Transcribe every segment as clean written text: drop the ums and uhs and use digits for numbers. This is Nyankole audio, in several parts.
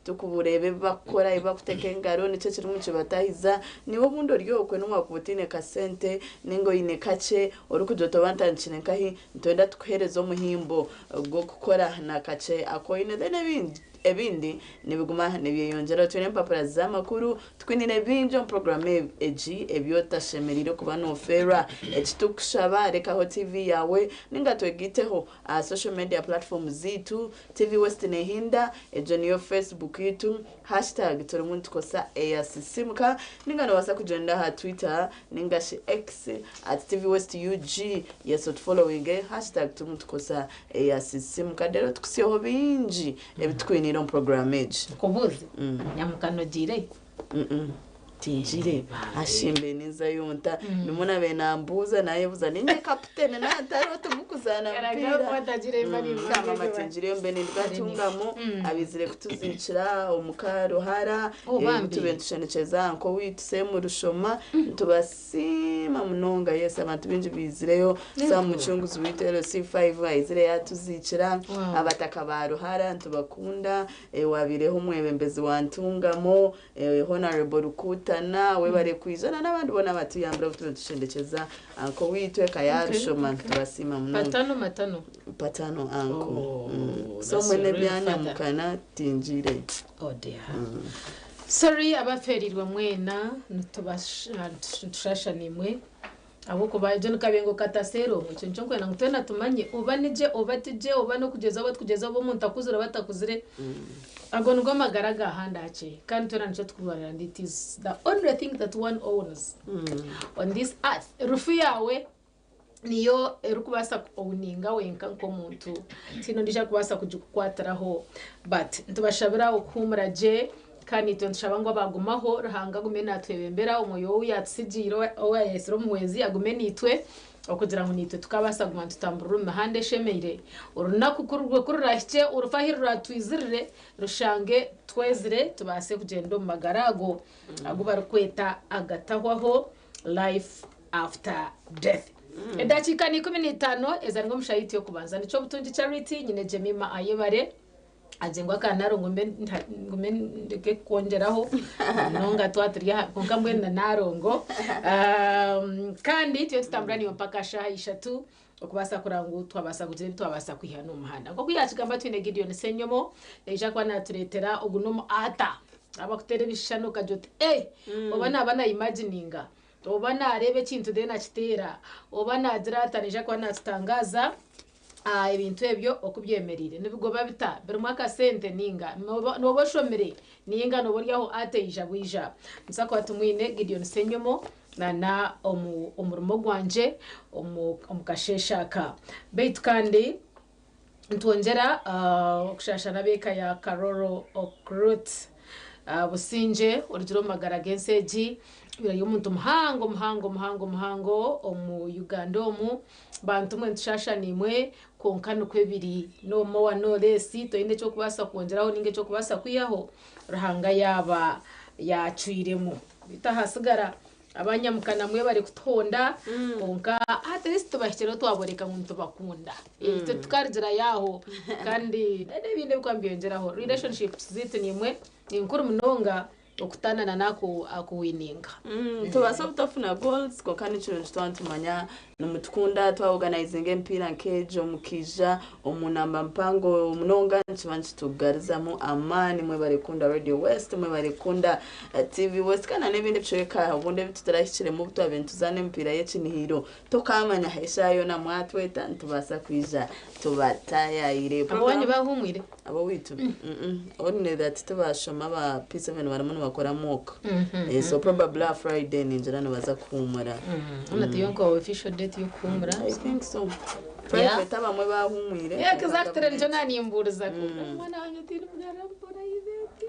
Tukubureeba ebi bakukora, ebi bakuteka engaro, niki ekirimu nikibatahiza. Naiwe obundi ori okwe nobu wakuba otaine kasente ninga oine kakye orikugira oti oba ntandikire nkahi, nitwenda tukuhereze omuhimbo gw'okukora na kakye aku oine then ebindi ebindi nibiguma nibyeyongyeraho. Twine empapura z'amakuru, tukwiniire bingi omu puroguraamu egi ebi otashemereire kuba noofeerwa. Eki tukushaba rekaho TV yaawe ninga twegaiteho aha social media platforms zaitu TV West nehinda, egyo niyo Facebook yaitu, hashtag turimu nitukozesa eya Sisimuka, ninga nobaasa kugyenda aha Twitter ningashi X at TV West UG, yes otufollowinge, hashtag turimu nitukozesa eya Sisimuka reero tukutsyeho bingi ebitukwiniire omu puroguraamu egi. Nkubuuze, Nyamukana ogiireyo? Tingiire ashimbe ninzayo nta nimwo nabaire nambuuza nayebuuza ninye kaputeni nantariho timukuzaana mupiira mama tingireyo mbe ninduga Ntungamo abaizire kutuziikira omuka Ruhara tube nitushenekyeza uncle waitu Semurushoma nitubasiima munonga yes abantu baingi baizireyo Sam Mucunguzi waitu LC5 aizire yatuziikira abataka ba Ruhara nitubakunda owabaireho omwebembezi wa Ntungamo Honarebo Rukutana webare kwija na n'abandi boona abatuyambire obu turiyo nitushendekyeza uncle waitu eka ya Rushoma nitubasiima munonga. Patano matano. Patano uncle. Oh, So that's mbwenu your real ebya father. Nyamukana tingiireyo. Oh dear. Sorry abafeereirwe mwena nitushasha naimwe ahabw'okuba egyo ni kabengo kataseera omwe ekyo nikyo nkwenda ngu twena tumanye oba nigye oba tigye oba n'okugyeza oba tikugyeza oba omuntu akuzire oba atakuzire ago nigo magara aga handi hakye kandi twena nikyo tukurwanira and it is the only thing that one owns on this earth rufu yaawe niyo erikubaasa ku owninga wenka nk'omuntu tihaine ondiijo arikubaasa kugikukwatiraho but nitubashabira okuhuumura gye Kandi naitwe nitushaba ngu abaagumaho, Ruhanga agume naatwebembera, Omwoyo we ou yaatutsigiire, ou yaayetsire Omuhwezi, agume naitwe, okugira ngu naitwe tukaabaasa kuguma nitutamburira omu mihanda eshemeire. Orunaku ku ku ruraahikye, orufu ahu ruraatwizirire, rushange twezire, tubaase kugyenda omu magara ago agu barikweta agatahwaho, life after death. Edakiika ni 15 ezari omu shaaha yaitu y'okubanza. Nikyo Obutungi Charity, nyine Jemima Ayebare. Agye ngu aka Narongo mbe ngume ndeke kukwongyeraho munonga twaba turi aha kwonka mbwenu na Narongo. Kandi turiyo nitutambura naiwe mpaka aha shaaha ishatu okubaasa kureba ngu twabaasa kugira ebi twabaasa kwiha n'omu muhanda. Nk'oku yaakigamba twine Gideon Ssenyomo naija kuba naatureetera ogu n'omu ata abakuteera ebishushani okagira oti eh oba naaba na imagininga oba naareeba ekintu then akiteera oba naagira ata naija kuba naatutangaaza. Ebintu ebyo oku byemereire nibigoba bita? Birimu akasente ninga nooba oshomire ninga nooba ori aho ate ija bwija. Nituza kuba tumwine Gideon Ssenyomo na omurimo gwangye omu kasheeshe aka. Beitu kandi nitwongyera okushasha n'ab'eka ya Karoro Okurut. Busingye orugire omu magara g'ensi egi, obaire ori omuntu muhango muhango muhango muhango omu Uganda omu. Bantu mwe nitushasha naimwe kwonka nikwo biri no more no less toine ekyokubaasa kwongyeraho ninga ekyokubaasa kwihaho Ruhanga yaaba yacwiremu beitu ahasigara abanyamukana mwebare kutuhonda kwonka at least tubahikireho twaboreka ngu nitubakunda itwe tukarugirayo aho kandi n'ebindi ebikuba nibyongyeraho relationships zaitu naimwe ninkuru munonga. Okutaana na n'akuwininga. Nitubaasa obutafuna goals kwonka nikirungi twaba nitumanya nimutukunda twa organizinga emipiira nk'egyo mukaija omu namba mpango munonga nikiba nikitugarizamu amaani mwebare kukunda Radio West mwebare kukunda TV West kandi na n'ebindi ebicweka obundi ebi tutarahikiremu obu twabaire nituzaana emipiira y'ekinihiro tokaamanya eshaaha yoona mwatweta nitubaasa kwija tubataayaayire. Ab'owaanyu bahuumwire? Ab'owaitu? Only that tibashoma aba P7 barimu nibakora mock. So probably aha Friday ningira nibaza kuhuumura. Hoona tiyo nka official date y'okuhuumura. I think so. Private abamwe bahuumwire. Yeah, exactly nikyo naanimbuuriza ku omwana wangye tihaine obu araampurayiveti.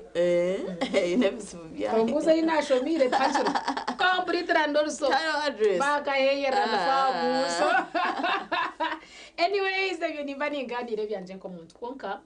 Eine ebizibu byayo. Ombuuze ahi naashomiire tihakiriho. Complete and also. Tihariho address. Baakaheyerera nifaamu. So anyways ebyo nimba ningaaniira ebyangye nk'omuntu kwonka.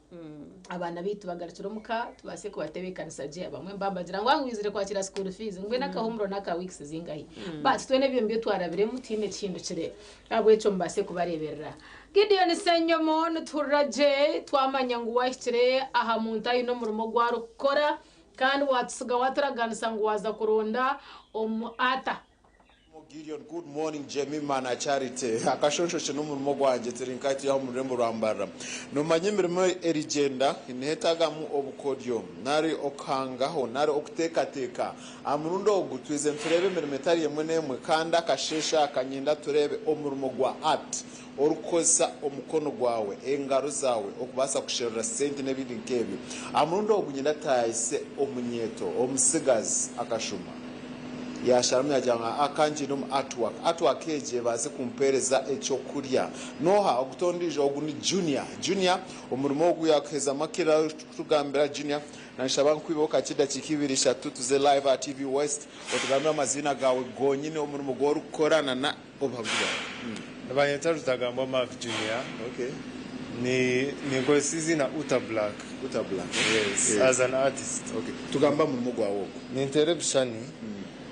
Abaana baitu bagarukire omuka tubaase kubatebeekanisa gye. Abamwe nibaba nibagira ngu ngu oizire kwakira school fees mbwenu akahumuro n'aka weeks zingahi? But twena ebyo nibyo twarabiremu tihaine ekihindukire. Ahabw'ekyo mubaase kubareeberera. Gideon Ssenyomo nituhurira gye twamanya ngu waahikire aha muntu aine omurimo ogu arikukora kandi waatutsiga waaturaganisa ngu waaza kuronda omu ata. Gideon, Good morning Jemima na Charity. Akashonshokye n'omurimo gwangye turi nka turi aha omu rurembo rwa Mbarara. Nomanya emirimo erigyenda neetagamu obukoryo nari okuhangaho nari okuteekateeka. Aha murundi ogu twize nitureeba emirimo etari emwe n'emwe kandi akasheeshe aka nyenda tureebe omurimo gwa art orikukozesa omukono gwawe, engaro zaawe okubaasa kusherura sente n'ebindi nk'ebyo. Aha murundi ogu nyenda tutaayise omunyeeto, omutsigazi akashoma yaasharamu yaagira ngu aa ka ngyende omu art work, art work egi ebaase kumpeereza eky'okurya. N'oha ogu ti ondiijo ogu ni Junior. Junior omurimo ogu yaaguhezamu akira arikutugambira Junior Nanshaba nkwibeho kakye edakiika ibiri ishatu tuze live aha TV West otugambire amaziina gaawe gonyini, omurimo ogu orikukora na na obuhabuzi bwawe. Nibanyeta Rutagambwa Mark Junior. Okay. Ni ninkozesa eiziina Uta Black. Uta Black. Yes, as an artist. Okay. Tugambe aha murimo gwawe ogu. Ninteera ebishushani,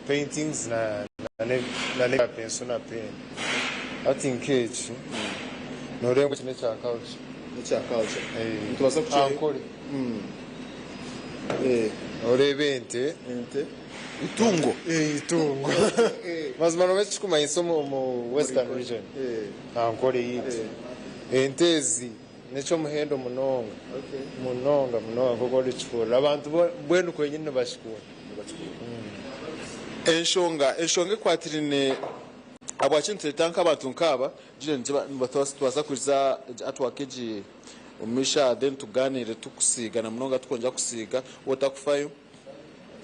paintings na na n'ebya pencil na pen. Hati nk'eki nooreeba ngu eki n'ekya culture. N'ekya culture. Nitubaasa kukye. Ankole. Noreeba ente. Ente. Itungo. Itungo. Mazima nooba ekikumanyisa omu Western region. Ankole yitu. Ente ezi n'ekyomuhendo munonga. Munonga munonga nk'oku orikihurira. Abantu mbwenu kwenyini nibakikunda. Enshonga enshonga ekwatirine ahabwaki nitureeta nk'abantu nkaaba, nitubaasa kuza artwork egi omu maisho aha then tugaaniire tukusiiga na munonga tukwongyera kusiiga waaba otakufayo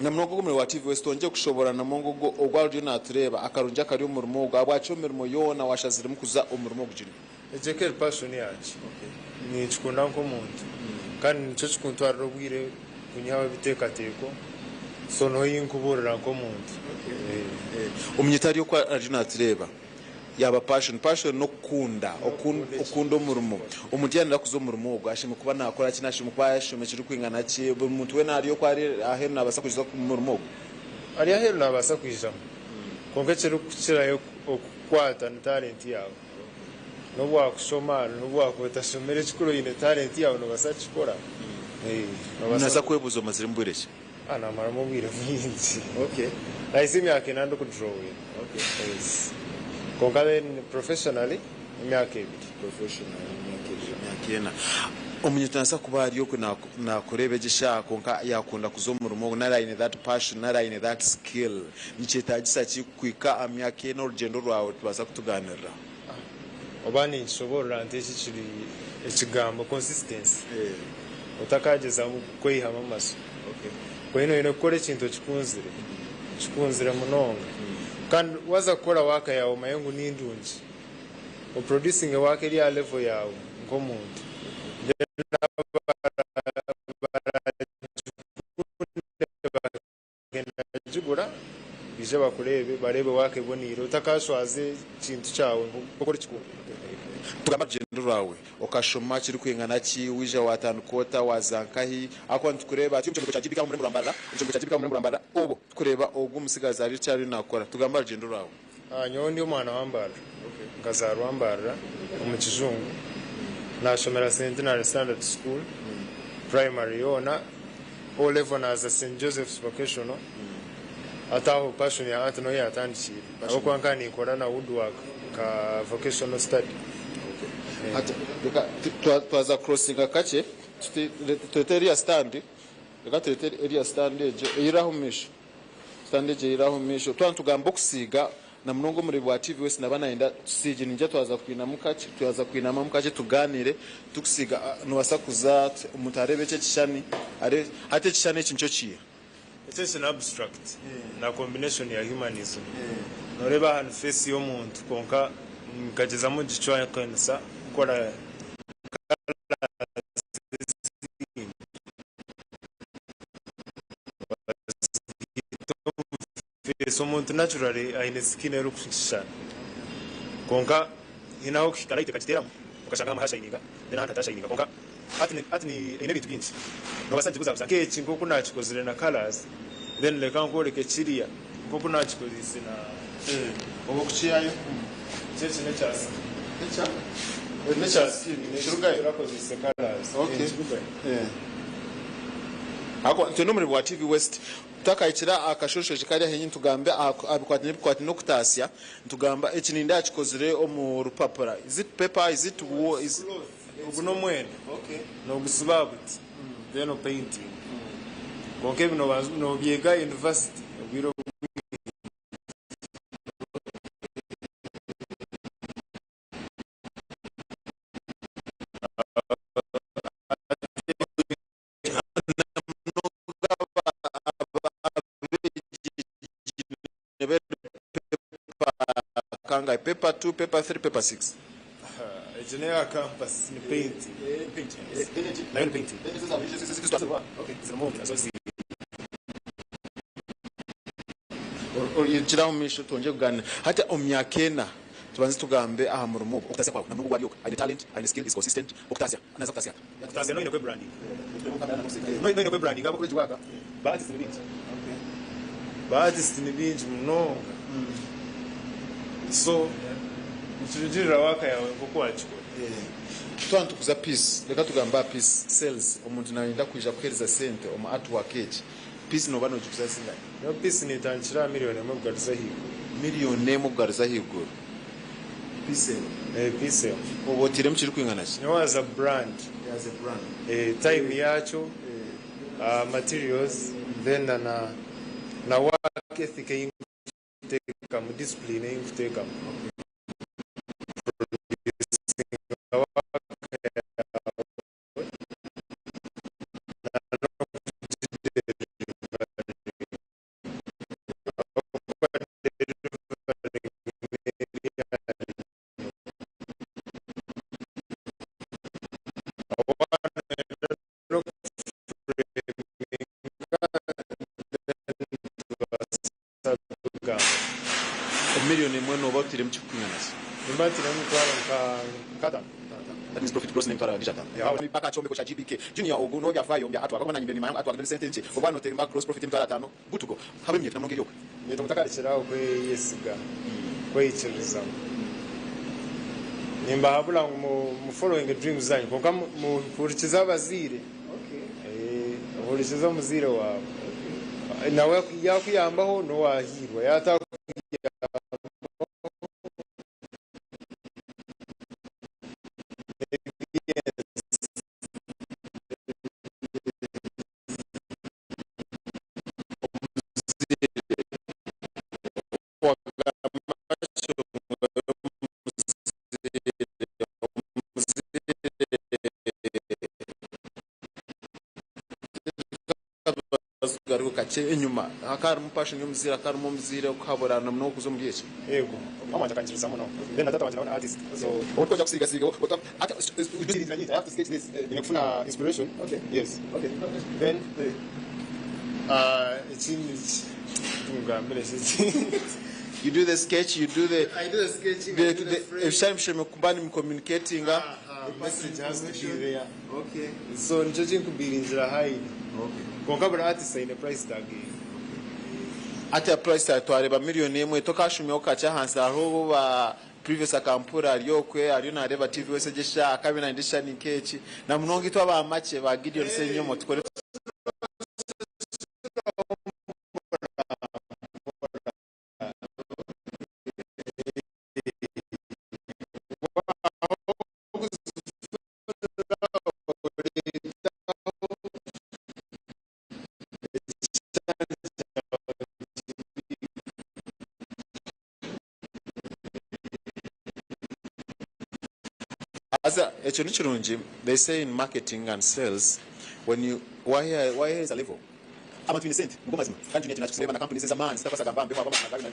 na munonga ogu omurimo gwa TV West twongyere kushoboorora na munonga ogu ogu ariyo naatureeba akarungi akari omu murimo ogu ahabwaki emirimo yoona waashaziremu kuza omu murimo ogu giri. Egyo eka eri passion yangye. Ninkikunda nk'omuntu kandi nikyo kikuntwarira obwire kunyihaho ebiteekateeko so niho yinkubuurira nk'omuntu. Omunyita ari oku ariyo naatureeba. Yaaba passion, passion n'okukunda, okukunda omurimo. Omuntu yaanira kuza omu murimo ogwo ashemereire kuba naakora ki, ashemereire kuba yashoma ekirikwingana ki, buri muntu weena ari oku ari aheeru naabaasa kwija omu murimo ogwo? Ari aheeru naabaasa kwijamu kwonka ekirikukirayo okukwata ni talent yaawe. N'obu waakushoma, n'obu waakuba otashomire ekikuru oine talent yaawe noobaasa kukikora. Naaza kwebuuza omaziremu bwire ki? Naamaramu obwire bwingi. Nahitsya emyaka ena ndikudurowinga. Kwonka then professionally emyaka ebiri. Emyaka ena. Omuntu naabaasa kuba ari okwe naakureeba egyo eshaaha kwonka yaakunda kuza omu murimo ogwo nari aine that passion nari aine that skill. Nikyetaagisa ki kuhika aha myaka ena orugyendo rwawe tubaasa kutugaaniirira? Oba ninkishoboorora nta eki kiri ekigambo consistency. Otakagyezamu kweyihamu amatsiko. Mbwenu oine kukora ekintu okikunzire, okikunzire munonga. Kandi waaza kukora waaka yaawe omanye ngu ni ndungi. Oproducinge waaka eri aha level yaawe nk'omuntu. Then abaraagikunde Genda gigura baije bakureebe bareebe waaka eboneire otakashwaza ekintu kyawe nk'oku orikikunda. Tugamba orugyendo rwawe, okashoma kirikwingana ki, waija watandika ota, waza nkahi, ahakuba nitukureeba turi omu kyombeko kya GBK omu rurembo rwa Mbarara, omu kyombeko kya GBK omu rurembo rwa Mbarara, obwo tukureeba ogu omutsigazi ari eki ariyo nakora. Tugambe aha rugyendo rwawe. Nyowe ndi omwana wa Mbarara, nkazaarwa Mbarara omu kijungu, nashomera Centenary Standard School primary yoona, O level naaza Saint Joseph's Vocational, hati aho passion ya art niho yatandikiire ahabw'okuba nkaba ninkora na woodwork nka vocational study. Hati reka twaza kucrossinga kakye tureete eriya stand, reka tureete eriya stand egyo eyiri aho omu maisho. Stand egyo eyiri aho omu maisho. Twaba nitugamba okusiiga na munonga omureebi wa TV West naba nayenda tusiigye niinyija twaza kwinamu kakye twaza kwinamamu kakye tugaaniire tukusiiga nobaasa kuza omuntu areebe eki ekishushani areebe hati ekishushani eki nikyo kiiha? Eki eki ni abstract na combination ya humanism. Noreeba aha ni face y'omuntu kwonka nkagyezamu kugicwakanisa kukora colours ezindi. Face omuntu naturally aine skin erikushushana kwonka haine ahu okuhika light ekagiteeramu okashanga hamwe hashininga then ahandi hatashininga kwonka. Art ni art ni eine ebintu bingi nobaasa nigikuzabuza nk'eki nk'oku nakikozire na colours then reka nkworeke kiriya nk'oku nakikozeise na. Oba okukihayo. Eki eki n'ekya skin. Ekya? N'ekya skin Nikirugayo? Turakozeise colours. Okay. Nikirugayo. Ahabw'okuba nitwenda omurimo gwa TV West tutakahikire aha kashoshoki kari ahenyini nitugambe aha bikwataine n'ebikwataine n'okutaasya nitugamba eki nindeeba kikozire omu rupapura is it paper is it wool is Ogu n'omwenda nogusiba aha buti then opaintinga kwonka ebi nobyega aha university obwire obwingi. Kangahe? Paper 2, paper 3, paper 6. Egi neya campus ni painting. Nayo ni painting. Zirimu nazo zi. Gira omu maisho twongye kuganira. Hati omu myaka ena tubanze tugambe aha murimo ogu. Okutasya kwawe na muringo ogu wari ogu. Aine talent, aine skill, is consistent. Okutasya, naza kutasya ata? Okutasya noine kwe brandinga. Noine kwe brandinga ahabw'okuba ba artist ni baingi. Ba artist ni baingi munonga. So nikirugirira work yawe nk'oku wakikora. Twaba nituguza piece, reka tugambe aha piece sales, omuntu nayenda kwija kuhereza sente omu art work egi, piece noba nogiguza zingahi? Nyowe piece nitandikira aha million emwe kugaruza ahaiguru. Million emwe kugaruza ahaiguru piece emwe? Eh, piece emwe. Oba oteiremu kirikwingana ki? Nyowe as a brand. As a brand. Eh, time yakyo, materials, then na na work ethic ei nkuteekamu, discipline ei nkuteekamu. Producinga work yaawe na n'okugideliveringa. Ahabw'okuba delivering n'eri ahari nyowe. Waaba noyenda n'okufreminga then nitubaasa kugamba. Million emwe nooba oteiremu kirikwingana ki? Nimba nteiremu emitwaro nka ataano. That means profit gross n'emitwaro abiri ataano. Mpaka aha kyombeko kya GBK. Junior ogu n'obyafaayo bya artwork ahabw'okuba naanye nimanya ngu artwork n'esente nkye. Obu nooteeremu gross profit y'emitwaro ataano, good to go. Habura emyaka namunonga eri okwe. Beitu mutakarekyera aho kweyesiga, kweyikiririzamu. Nimbahabura ngu mu followinge dreams zanyu kwonka muhurikize abazaire. Ohurikize omuzaire waawe. Nawe yakuyambaho nowahiirwa yatakuyambaho. Tugaruke kakye enyima, hakaba harimu passion y'omuzaire, hakaba harimu omuzaire okuhabura na munonga okuza omuri eki. Yego, mama wangye akanyikiriza muno, then na taata wangye nawe ni artist, so. Obu orikuza kusiigasiiga, I have to sketch this, nyine kufuna inspiration, yes, then ekindi nkugambire ki? You do the sketch, you do the, I do the sketching, I do the frame. Ebishushani bishemereire kuba nimucommunicatinga. Aha, message has to be there. So nikyo kinkubiringira highly. Kwonka buri artist aine price tag ye. Hati aha price tag twareeba million emwe tokashumyaho kakye ahansi hariho obu ba previous akampura ari okwe ariyo nareeba TV wese egyo eshaaha akabi nayenda ekishushani nk'eki namunonga itwe aba makye ba Gideon Ssenyomo tukore Haza ekyo ni kirungi, they say in marketing and sales when you waheereza level abantu baine sente nigo mazima kandi Junior ekyo nakikureeba na companies ez'amaani zitakubaasa kugamba mbeho abo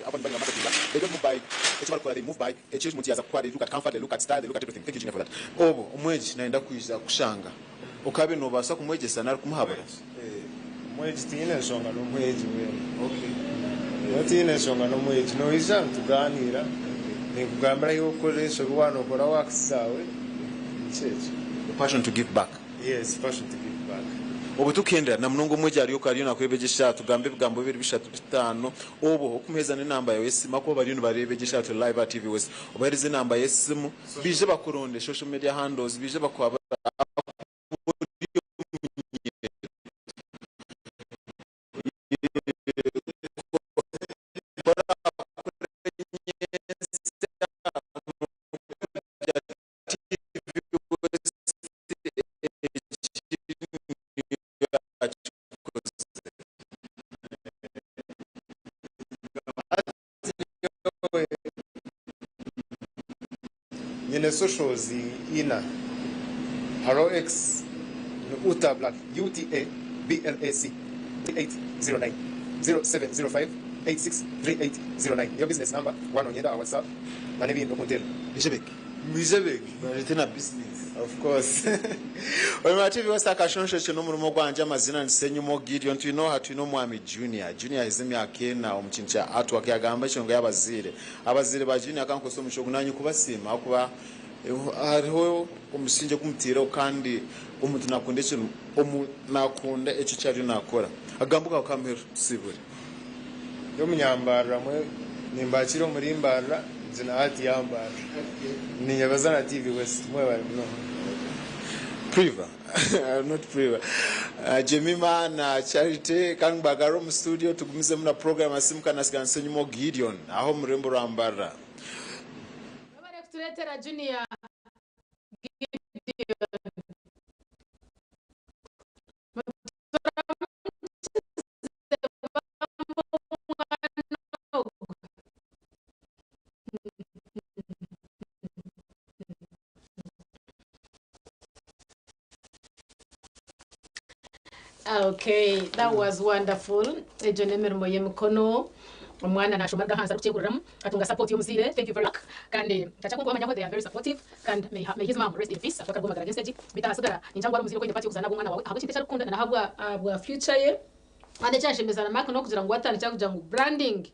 abu niba marketinga they don't move by eki barikukora they move by eki omuntu yaaza kukora they look at comfort they look at style they look at everything thank you Junior for that. Obwo omwegi nayenda kwija kukushanga Okaabe noobaasa kumwegyesa nari kumuhabura? Omwegi tihaine nshonga n'omwegi weena. Nyowe tihaine nshonga n'omwegi. Noija nitugaaniira, ninkugambira ahu orikukorera enshobi waaba nookora works zaawe, nikyo ekyo. The passion to give back. Yes, passion to give back. Obu tukuhendera, na munonga omwegi ari okwo ariyo nakureeba egyo eshaaha, tugambe ebigambo bibiri, bishatu, bitaano, obwo okumuheereza n'enamba yaawe y'esimu ahakuba bariyo nibareeba egyo eshaaha turi live aha TV West. Obaheereze enamba y'esimu, baije bakuronde, social media handles, baije bakuhabure ahakuba ori omunyeeto. Ku oraakore nyentsya n'okugira Nyine socials ina, hariho X ni Uta Black, UTA BLAC 3809, 0705 863809 niyo business number wanonyenda aha WhatsApp na n'ebindi okunteera. Mwije Barete na business. Of course. Oyo TV West akashonshokye n'omurimo gwangye amazina ni Senyumo Gideon. Twine oha? Twine omwami Junior. Junior ahize emyaka ena omu kintu kya artwork yagamba enshonga y'abazaire. Abazaire ba Junior kankozesa omugisha ogu nanye kubasiima ahakuba hariho omusingye ogu mutaireho kandi omuntu nakunda ekintu omu nakunda ekyo eki ariyo nakora. Akagambo kawe k'ahamuheru tusiibure. Ndi omunyambarra mwe nimbakiira omuri Mbarra egi na art ya Mbarra ninyebaza na TV West mwebare munonga. Priva not Priva Jemima na Charity kandi mbagarure omu studio tugumizemu na program ya Simuka na Siganisa Enyima Gideon aho omu rurembo rwa Mbarra. Webare kutureetera Junior Gideon. Okay, that was wonderful. Egyo n'emirimo y'emikono. Omwana nashoma aruga ahansi arikukyehuriramu atunga support y'omuzaire. Thank you very much. Kandi kakya kwonka wamanya ngu they are very supportive kandi may, may his mom rest in peace. Atwake arugwa amagara g'ensi egi. Beitu ahasigara ningira ngu ari omuzaire okwine part y'okuzaana n'abw'omwana waawe ahabw'ekintu eki arikukunda na n'ahabwa ahabwa future ye. Kandi ekyanshemeza na Mark n'okugira ngu watandikira kugira ngu branding.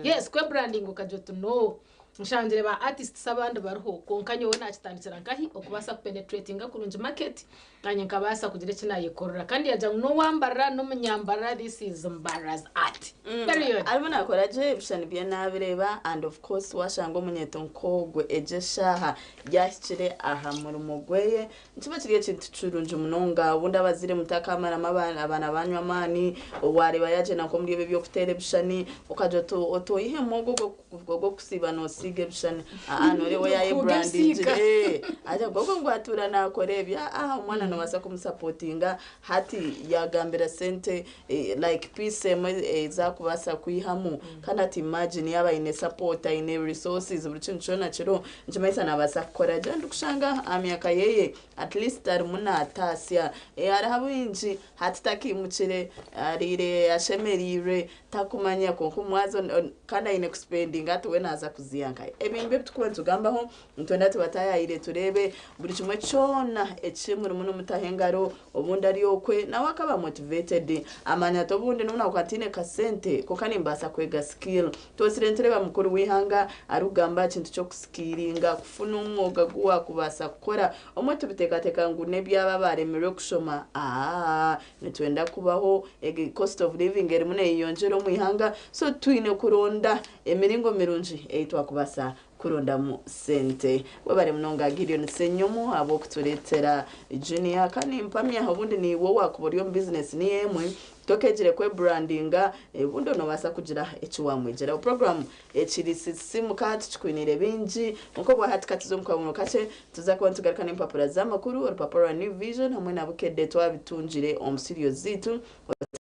Yes, kwe branding okagira oti no. Nshangire ba artists abandi bariho kwonka nyowe nakitandikira nkahi okubaasa kupenetratinga kurungi market nanye nkabaasa kugira eki nayekorera kandi yagira ngu n'owambarira n'omunyambarira this is Mbarra's art. Period. Arimu nakora gye ebishushani bye nabireeba and of course washanga omunyeeto nk'ogwe egyo eshaaha yahikire aha murimo gweye Nikiba kiri ekintu kirungi munonga. Obundi abazaire mutakamaramu abaana banyu amaani, wareeba yagyenda nk'omuri ebi eby'okuteera ebishushani, okagira oti oti oyihemu ogwo ogw'okusiiba noosiiga ebishushani. Aa nooreeba we yayeburandingire. Agira ngu ogwo ngu atuura naakora ebi. Aa omwana noobaasa kumusapotinga hati yaagambira sente like piece emwe ezi arikubaasa kwihamu. Kandi hati imagine yaaba aine support, aine resources, buri kintu kyona kiriho, Nikimanyisa nabaasa kukora gye ndikushanga aha myaka yeye at least arimu nataasya. Hariho abaingi hati takiimukire, ariire ashemereirwe takumanya kwonka omumwazi kandi aine kusipendinga hati we naaza kuziiha nkahi. Ebintu ebi turikuba nitugambaho nitwenda tubataayaayire tureebe buri kimwe kyona eki murimu nimutaho engaro obundi ari okwe nawe akaba motivated amanya ati obundi n'obu nakuba ntaine kasente kwonka nimbaasa kwega skill. Twosire nitureeba mukuru w'eihanga arikugamba aha kintu ky'okusikiiringa kufuna omwoga ogu waakubaasa kukora. Obumwe tubiteekateeka ngu n'eby'abo abaaremirwe kushoma. Aa, nitwenda kubaho, egi cost of living erimu neeyeyongyera omu ihanga, so twine kuronda emiringo mirungi ei twakubaasa kurondamu sente. Webare munonga Gideon Ssenyomo ahabw'okutureetera Junior. Ka nimpamya obundi naiwe owaakuba ori omu bizinesi niyo emwe, Tokeegire kweburandinga, obundi noobaasa kugira eki waamwegyeraho. Puroguraamu ekiri Sisiimuka tukikwiniire bingi. Kwonka obwa hati ka tuze omu kahuumuro kakye, tuza kuba nitugaruka n'empapura z'amakuru, orupapura rwa New Vision hamwe na Bukedde twabitungire omu studio zaitu.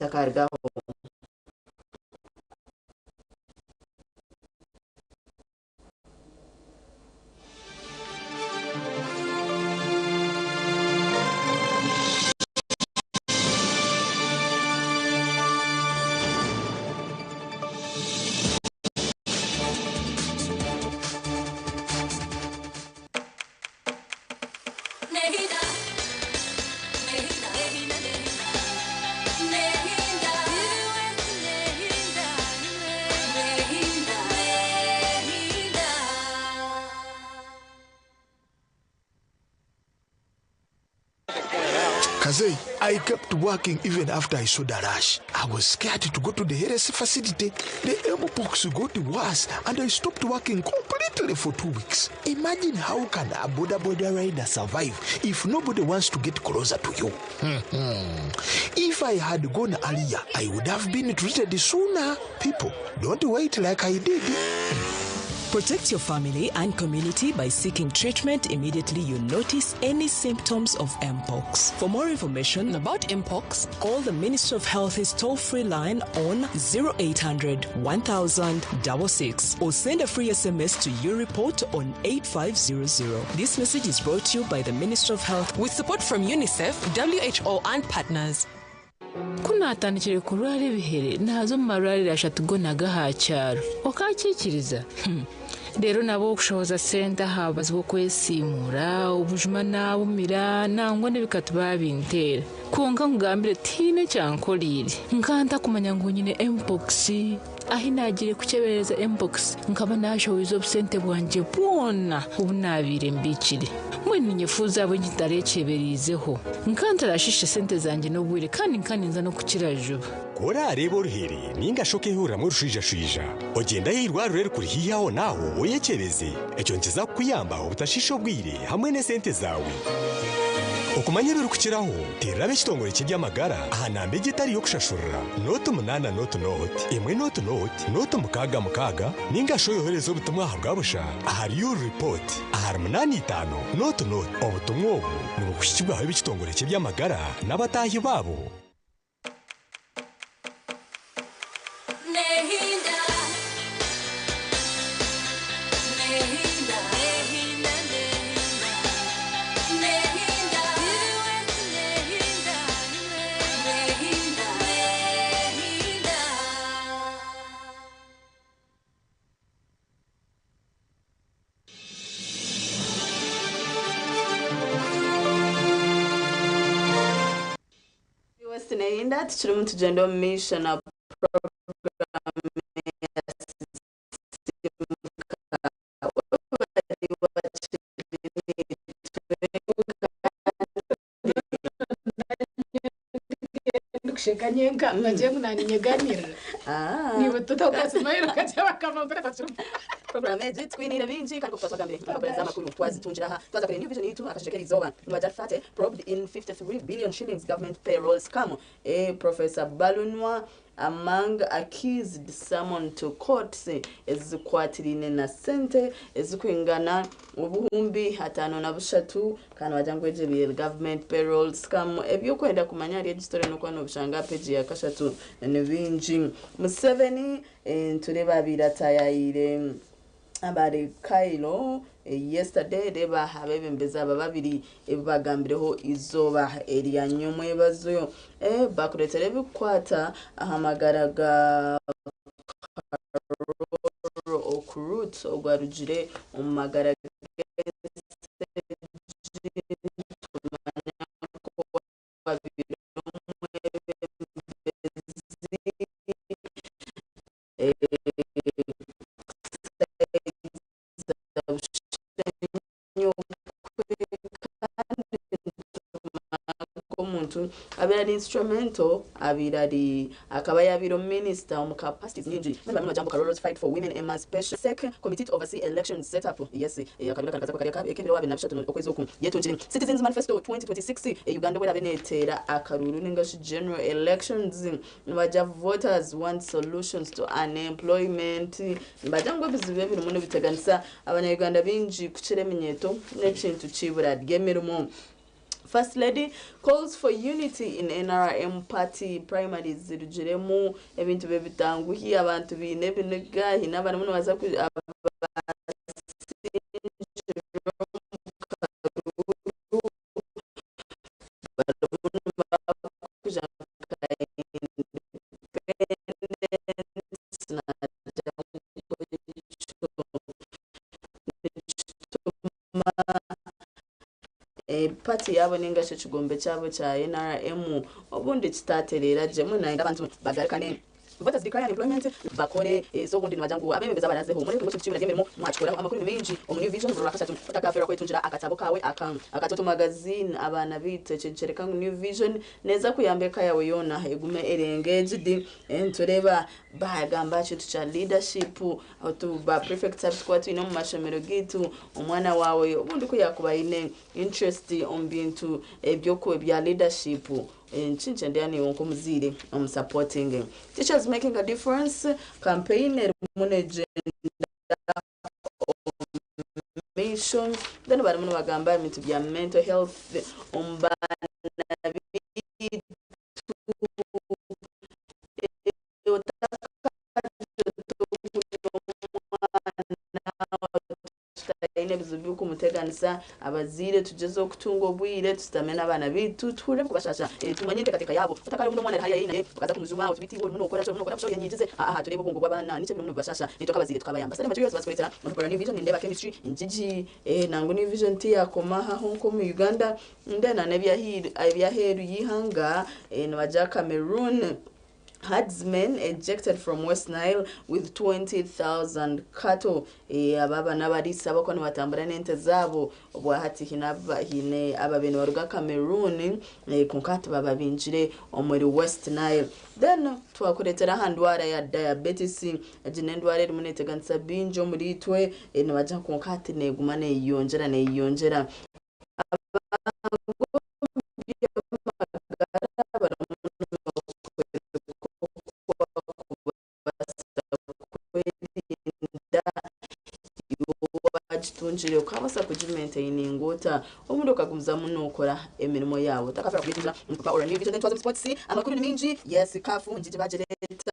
Otakarugaho. Azei, I kept working even after I saw the rash. I was scared to go to the health facility. The mpox got worse and I stopped working completely for 2 weeks. Imagine, how can a boda boda rider survive if nobody wants to get closer to you? If I had gone earlier, I would have been treated sooner. People, don't wait like I did. Protect your family and community by seeking treatment immediately you notice any symptoms of Mpox. For more information about Mpox, call the Ministry of Health's toll-free line on 0800 1000 66 or send a free SMS to U-Report on 8500. This message is brought to you by the Ministry of Health with support from UNICEF, WHO and partners. Ku naatandikire kurwara ebihere, naaza omu marwariro ashatu goona g'aha kyaro, okakiikiriza? Reero nabo okushohoza sente aha bubazi bw'okwesiimuura obujuma naabumira, nangwa n'ebikatu baabinteera, kwonka nkugambire tihaine ekyankoriire. Nkaba ntakumanya ngu nyine mpox. Ahi naagiire kukyeberereza mpox, nkaba naashohoize obusente bwangye bwona obu naabaire mbiikire. Mbwenu ninyefuuza ahabw'enki ntareekyebereizeho. Nkaba ntarashiishe sente zangye n'obwire, kandi nkaba ninza n'okukira juba. Ku oraareeba oruhere ninga shi okeehuriramu orushwijashwija, ogyende aha irwariro erikuri haihi aho n'aho oyekyebeze. Ekyo nikiza kukuyamba obutashiisha obwire hamwe n'esente zaawe. Okumanya ebirikukiraho, teerera ab'ekitongore ky'eby'amagara aha namba egi etari y'okushashurira: 08 0 1 0 0 6 6, ninga shi oyohereze obutumwa aha bwa busha ahari U-Report ahari 85 0 0. Obutumwa obu nibukuhikibwaho ab'ekitongore ky'eby'amagara n'abataahi baabo. Nehinda. Nehinda. Nehinda. Nehinda. Nehinda. Nehinda. Nehinda. West Nehinda, tukirimu tugyenda omu maisho na program ya Sisimuka. Webare wakiri nitwe. Ndikusheka nyenka bagiye ngu naninyeganirira. Niwe tutokasimayiro kajya bakava mbere bakiri. Program egi twiniire bingi, kandi nkoku twagambire, empapura z'amakuru twazitungira aha. Twaza kure New Vision yitu, akashekeri izooba nibagira 30 probed in 53 billion shillings government payroll scam. Professor Balunwa among accused summoned to court ezikwatiraine na sente ezikwingana 503,000, kandi wagira ngu egi government payroll scam. Ebyokwenda kumanya ahari egi story nokuba nobishanga aha peji ya kashatu, ni bingi. Museveni nitureeba abaire atayayire abari Cairo yesterday. Reba abebembezi aba babiri ebi bagambireho izooba erya nyomwebazo. Bakureetera ebikukwata aha magara ga Karooro Okurut ogwarugire omu magara tumanya ko wabaire omwebembezi Bushenyi okwe, kandi nitumanya omuntu abaire ari instrumental, abaire ari akaba yabaire omuminisita omu capacities nyingi. Bamwe nibagira ngu Karooro's fight for women emancipation. CEC committee to oversee elections set up. Yes, akabiri kari kaza kari ekebiro 23 okwezi oku yetungire. Citizens Manifesto 2026, Uganda bwerabe neteera akaruru ningashi general elections, nibagira voters want solutions to unemployment. Nibagira ngu ebizibu ebirimu nibiteganisa abanya-Uganda bingi kukira eminyeeto n'ekintu ky'ibura ry'emirimo. First Lady calls for unity in NRM party. Primaries zirugiremu ebintu bibitanguhi, abantu biine ebiniga, hiine abarimu nibaza abasingire omu karuru barimu nibakuja nka independence. Nagira ngu ekyo nikituma pati yaabo ningashi ekigombe kyabo kya NRM obundi kitatereera gye. Mbwenu nayenda abantu bagarukane. Voters decry unemployment bakore eh, so obundi nibagira ngu abebembezi abarazeho murebe ngu ekintu ky'ibura ry'emirimo mwakikoraho. Amakuru ni maingi omu New Vision buri Rwakashatu. Otakafeerwa kwetungira akatabo kaawe aka Akatoto Magazine abaana baitu. Ekyo nikyoreka ngu New Vision neeza kuyamba eka yaawe yoona egume eri engaged. Nitureeba baagamba aha kintu kya leadership, otu ba prefects abu turikuba twine omu mashomero gaitu, omwana waawe obundi ku yaakuba aine interest omu bintu eby'oku ebya leadership, Nikyenda naiwe nk'omuzaire omusapotinge. Teachers making a difference campaign erimu negyenda omu maisho then barimu nibagamba aha bintu bya mental health omu baana baitu. Tutaine bizibu birikumuteganisa, abazaire tugyezeho kutunga obwire tushutame n'abaana baitu tuhurire ebirikubashasha, tumanye enteekateeka yaabo. Otakaareeba obundi omwana ari hariya haihi naye okaza kumujuma oti beitu iwe orimu nookora ki, orimu nookora busha oyenyigize. Aaha tureebe obwongo bw'abaana niki ebirimu nibibashasha naitwe nk'abazaire tukabayamba. Study materials bazikureetera orupapura rwa New Vision nindeeba Chemistry ngigi nangwa New Vision tiyakoma aha honka omu Uganda then na n'eby'aheeru y'eihanga nibagira Cameroon. Herdsmen ejected from West Nile with 20,000 cattle. Aba aba n'abariisa abarikuba nibatambura n'ente zaabo. Obwahati haine ababaire nibaruga Cameroon kwonka hati bababingire omuri West Nile. Then twakureetera aha ndwara ya diabetes. Egi n'endwara erimu neeteganisa baingi omuriitwe, nibagira kwonka hati neeguma neeyeyongyera neeyeyongyera. Wagitungire okabaasa kugimaintayininga ota obundi okagumizamu nokora emirimo yaawe otakafeerwa kugitungira mpaka ora new vision then twaza omu sports amakuru ni maingi yes CAF ngigi bagireeta.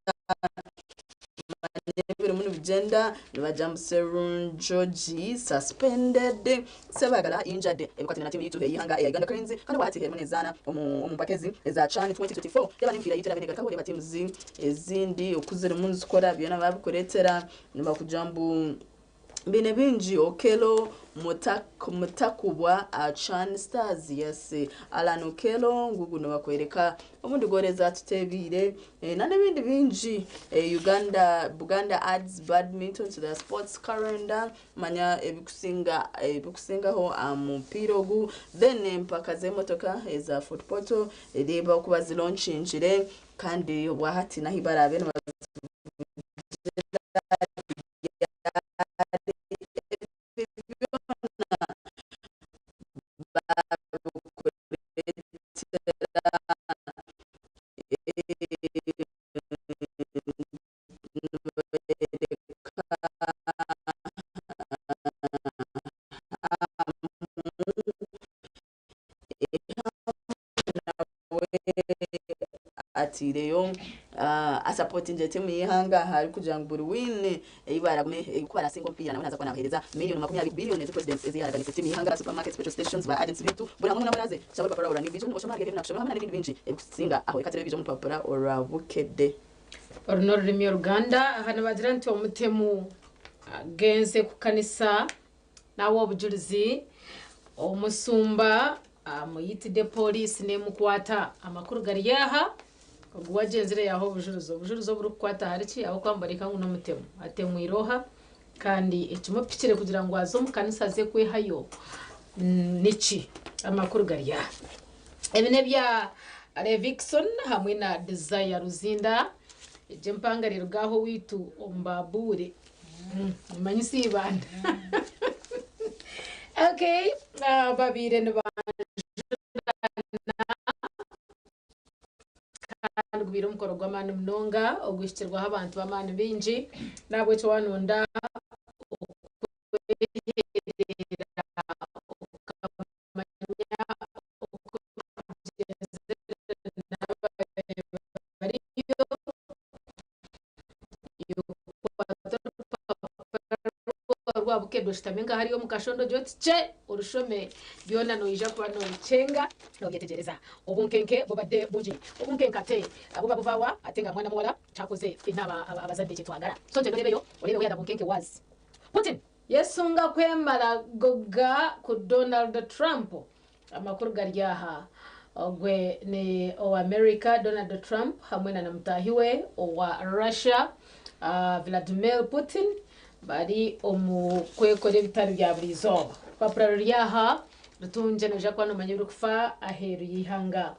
Ebirimu nibigyenda nibagira ngu Serunjogi suspended, Sebagala injured ebikwataine na tiimu yaitu ey'eihanga eya Uganda Cranes kandi obwahati erimu nezaana omu mpaka ezi eza CHAN 2024. Reeba n'emipiira yaitu eraabe negarukaho reeba tiimu ezindi oku zirimu nizikora byona babikureetera nibakugira ngu Baine bingi Okello Mutakubwa Chan Stars yes Allan Okello ngugu nibakwereka obundi goal ezatutebiire nanebindi bingi Uganda Buganda adds badminton to their sports calendar manya ebikusinga ebikusingaho aha mupiira ogu then empaka z'emotoka eza Fort Portal reeba oku baziloncingire kandi obwahati nahi baraabe nibazivugira. Ataireyo asapotingire tiimu y'eihanga arikugira ngu buri wiini ei baragume ku barasinga omupiira nawe naaza kuba naabaheereza miriyoni 20 biliyoni ezi purezidenti ezi yaaraganise tiimu y'eihanga, supermarkets, petrol stations, ba agents baitu buri hamwe hoona ahu oraaze shaba orupapura rwawe orwa New Vision oshome ahari ebi nakushomera hamwe n'ebindi bingi ebirikusinga aho. Reka tureebe ebiri omu rupapura orwa Bukedde. Oru n'orurimi Oruganda. Aha nibagira nti omutemu agenze kukanisa Nawe obujurizi, omusumba amuyitide pooriisi nemukwata. Amakuru gari aha, ogu wagyenzire yaaha obujurizi. Obujurizi oburikukwata ahari ki? Ahabw'okuba nibooreka ngu n'omutemu. Atemwire oha? Kandi ekimupikire kugira ngu aze omu kanisa aze kwehayo niki? Amakuru gari aha. Ebi n'ebya Levixone hamwe na Desire Luzinda. Egyo empangare eruga aha owaitu omu Baabuure. Nimanyisa ibanda. Okay, babaire nibanjurana kandi gubaire omukoro gw'amaani munonga oguhikirweho abantu b'amaani baingi. Nahabwekyo waanonda okweheerera okamanya oku ogyenzire n'ababaire bariyo. Rwa Bukedde oshutami nka hariya omu kashondo ogire oti kye orushome byona noija kuba nobikyenga nobyetegyereza. Obunkenke bubadde bungi, obunkenke ate buba buva wa ate nga mwana muwara kyakoze ffena abazadde kyetwagara. So gyenda orebeyo orebe where the bunkenke was. Putin! Yesunga kwemara goga ku Donald Trump. Amakuru gari aha. Ogwe ni owa America Donald Trump hamwe na mutaahi we owa Russia Vladimir Putin bari omu kwekora ebitari bya buri izooba. Orupapura ruri aha rutungye noija kuba noomanya ebirikufa aheeru y'eihanga.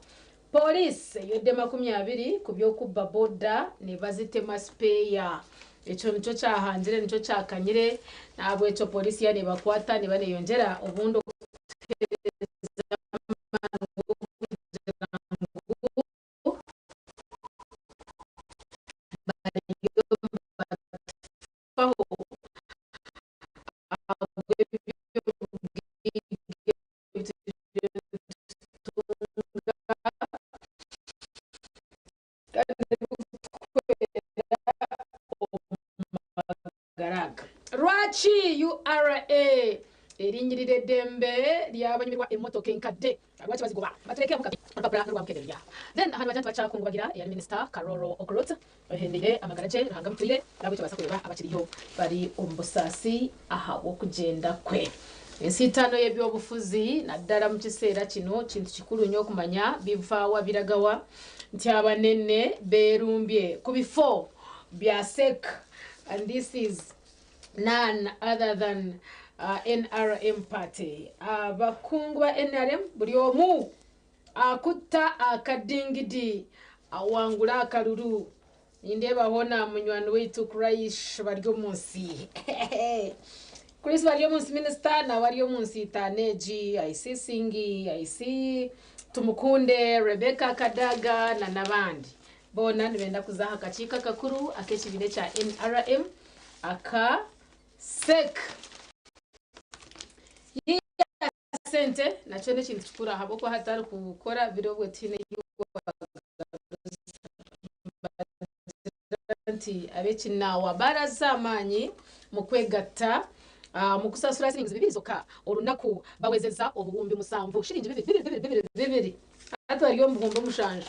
Pooriisi eyodde 20 ku by'okubba boda nibazitema sipeeya. Ekyo nikyo kyahangire nikyo kyakanyire n'ahabw'ekyo pooriisi yaaba neebakwata neeba neeyongyera obundi okutuheereza amaani g'okugira ngu bariyo nibatufaho ahabw'eby'obugaiga ebi turiyo nitutunga kandi ebirikutuhwera omu magara aga. Lwaki URA erinyirira eddembe ry'abanyumirwa emotoka enkadde? Lwaki bazigoba? Baturekeho kabi. Orupapura n'orwa Bukedde ruri aha. Then aha nibagira nti bakyakungubagira eyari minisita Karooro Okurut ohendeire amagara gye Ruhanga amutwire nahabwekyo babaasa kureeba abakiriyo bari omu busaasi ahabw'okugyenda kwe. Ensiitaano y'ebyobufuzi naddala mu kiseera kino kintu kikuru nnyo okumanya biva wa biraga wa nti abanene beerumbye ku bifo bya sec and this is none other than NRM party. Abakungu ba NRM buri omu akutta akadingidi awangura akaruru. Nindeebaho na munywani waitu Christ Baryomunsi. Chris Baryomunsi minisita nawe ari omu nsiitaano egi. I see Singi, I see Tumukunde, Rebecca Kadaga na n'abandi. Boona nibenda kuza aha kakiiko akakuru ak'ekibiina ekya NRM aka sec. Yiiya sente nakyo n'ekintu kikuru ahabw'okuba hatari kukora biri obwe tihaine ei waagaruza. Nibagira nti ab'ekinaawa baraza amaani mu kwegatta mu kusasura siringi bibiri zoka orunaku bawezeza obuhumbi 7 shiringi bibiri bibiri bibiri bibiri hati bari omu buhumbi 7.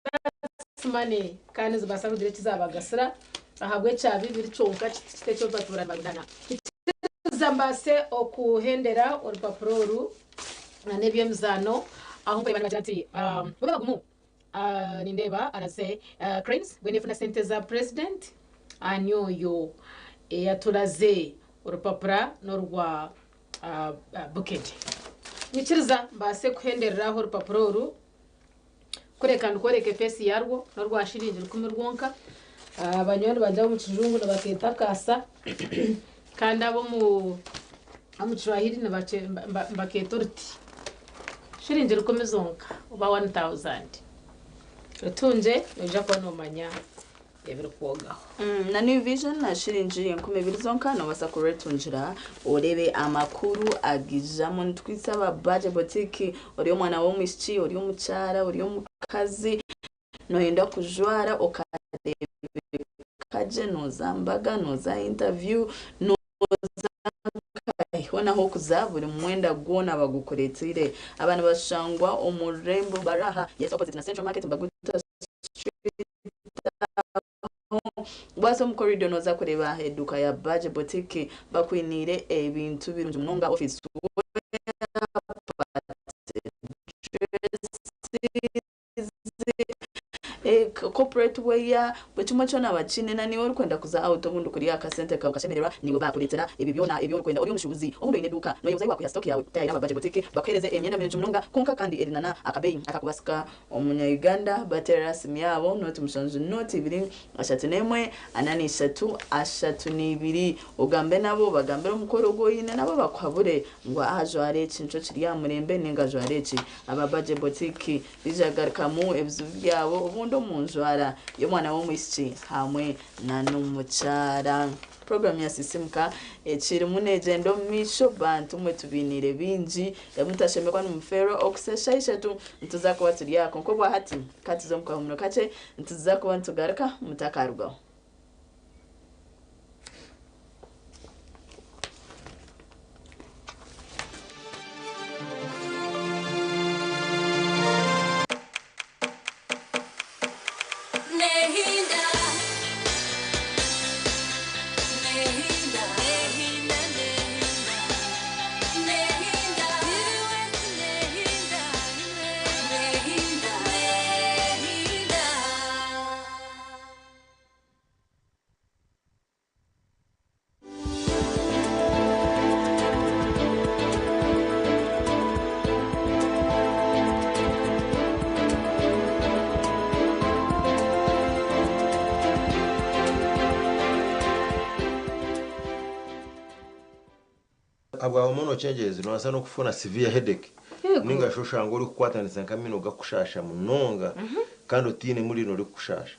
That's money kandi nizibaasa kugira eki zaabagasira ahabw'ekya bibiri kyonka kiti eky'orupapura nibarundana. Ikiriza mbaase okuhendera orupapura oru n'eby'emizaano ahu nkureeba nibagira nti bube bagumu nindeeba araze Cranes mbwenu efuna sente za president ani oyo eyaturaze orupapura n'orwa Bukedi. Nyikiriza mbaase kuhenderera aho orupapura oru kureka ndukworeke feesi yarwo n'orwa shiringi 1000 rwonka. Banywani bangye ab'omu kijungu nibakeeta kaasa kandi ab'omu Kishwahili nibakeeta oruti. Shiringi 1000 zonka oba 1000. Rutungye noija kuba noomanya ebirikwogaho. Na New Vision na shiringi 2000 zonka nobaasa kurwetungira oreebe amakuru agaijamu. Nitukwitsa aba Budget Boutique, ori omwana w'omwishiki, ori omukyara, ori omukazi, noyenda kujwara okareebeka gye, nooza aha mbaga, nooza aha interview, nooza nkahi, hoona ah'okuza buri mwenda gwona bagukureeteire. Aba nibashangwa omu rurembo Baraha, yes opposite na Central Market, Mbaguta Street. Waaza omu corridor nooza kureeba eduuka ya Budget Boutique bakwiniire ebintu birungi munonga office wear, party dresses, corporate wear buri kimwe kyona bakiine na niiwe orikwenda kuza out obundi kurya akasente kaawe okashemererwa niiwe baakureetera ebyo byona ebi orikwenda ori omushuubuzi obundi oine eduuka nooyebuuza ahu waakwiha stock yaawe tayayira aba Budget Boutique bakuheereze emyenda mirungi munonga kwonka kandi eri nana akabeeyi akakubasika Omunya Uganda baterera simu yaabo 07 02 31 43 32 ogambe nabo obagambire omukoro ogu oine nabo bakuhabure ngu aha jwara eki nikyo kiri aha murembe ninga jwara eki. Aba Budget Boutique baija kugarukamu ebizibu byabo obundi omu njwara y'omwana w'omwishiki hamwe na n'omukyara. Puroguraamu ya Sisimuka ekirimu neegyenda omu maisho. Bantu mwe tubainiire bingi ebi mutashemererwa nimufeerwa okuhitsya eshaaha ishatu nituza kuba turi aha. Kwonka obwa hati ka tuze omu kahumuro kakye nituza kuba nitugaruka mutakarugaho. Abwa hormonal changes nobaasa n'okufuna severe headache Yego. ninga shi oshanga orikukwatanisa nk'amaino gakushasha munonga kandi otiine murino rikukushasha.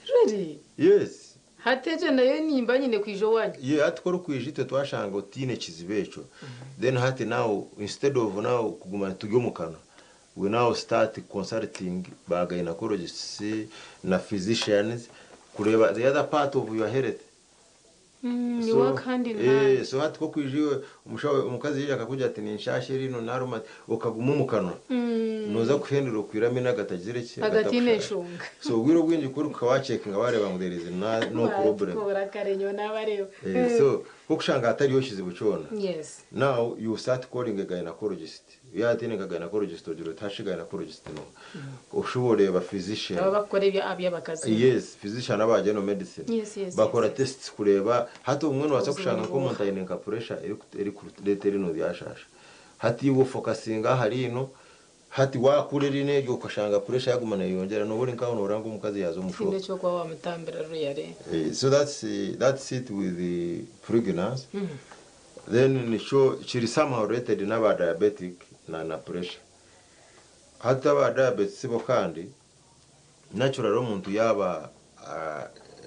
Really? Yes. Hati egyo nayo nimba nyine kwija owanyu. Ye hati ku orikwija itwe twashanga otiine kizibu ekyo, then hati now instead of now kuguma nituri omu kanwa, we now start consulting ba gynecologists na physicians kureeba the other part of your health. Mm, you So, work hand in eh, hand. so hati kokwija iwe omushaho omukazi yaija akakugira ati ninshasha eriino naruma okaguma omu kanwa noza kuhendera okwire amaino agatagizire ki Agatiine agatakushasha. enshonga. So obwire obwingi ku orikuhika wacekinga wareeba ngu there is no problem. Batukura kare nyowe nabareeba. Eh, so kokushanga hatariho kizibu kyona, Yes. now you start calling a gynecologist. Yatiine nka gynecologist ogira oti hashi gynecologist no oshuba oreeba physician. Aba bakukora ebya aby'abakazi. Yes, physician aba general medicine bakora tests kureeba. Hati obumwe nobaasa Obuzibu kushanga ni buuha? nk'omuntu aine nka pressure erikureeta erino ryashasha. Hati iwe ofokasinga aha riino, hati wakura erino eryo okashanga pressure yaguma neyeyongyera, noba ori nkaho noranga omukazi yaaza omu Tihaine shock. eky'okuba wamutambira ruyare. Eh, so that's it with the pregnancy. Then nikyo kiri somehow related n'aba diabetic na pressure. Hati aba diabetes bo kandi natural omuntu yaaba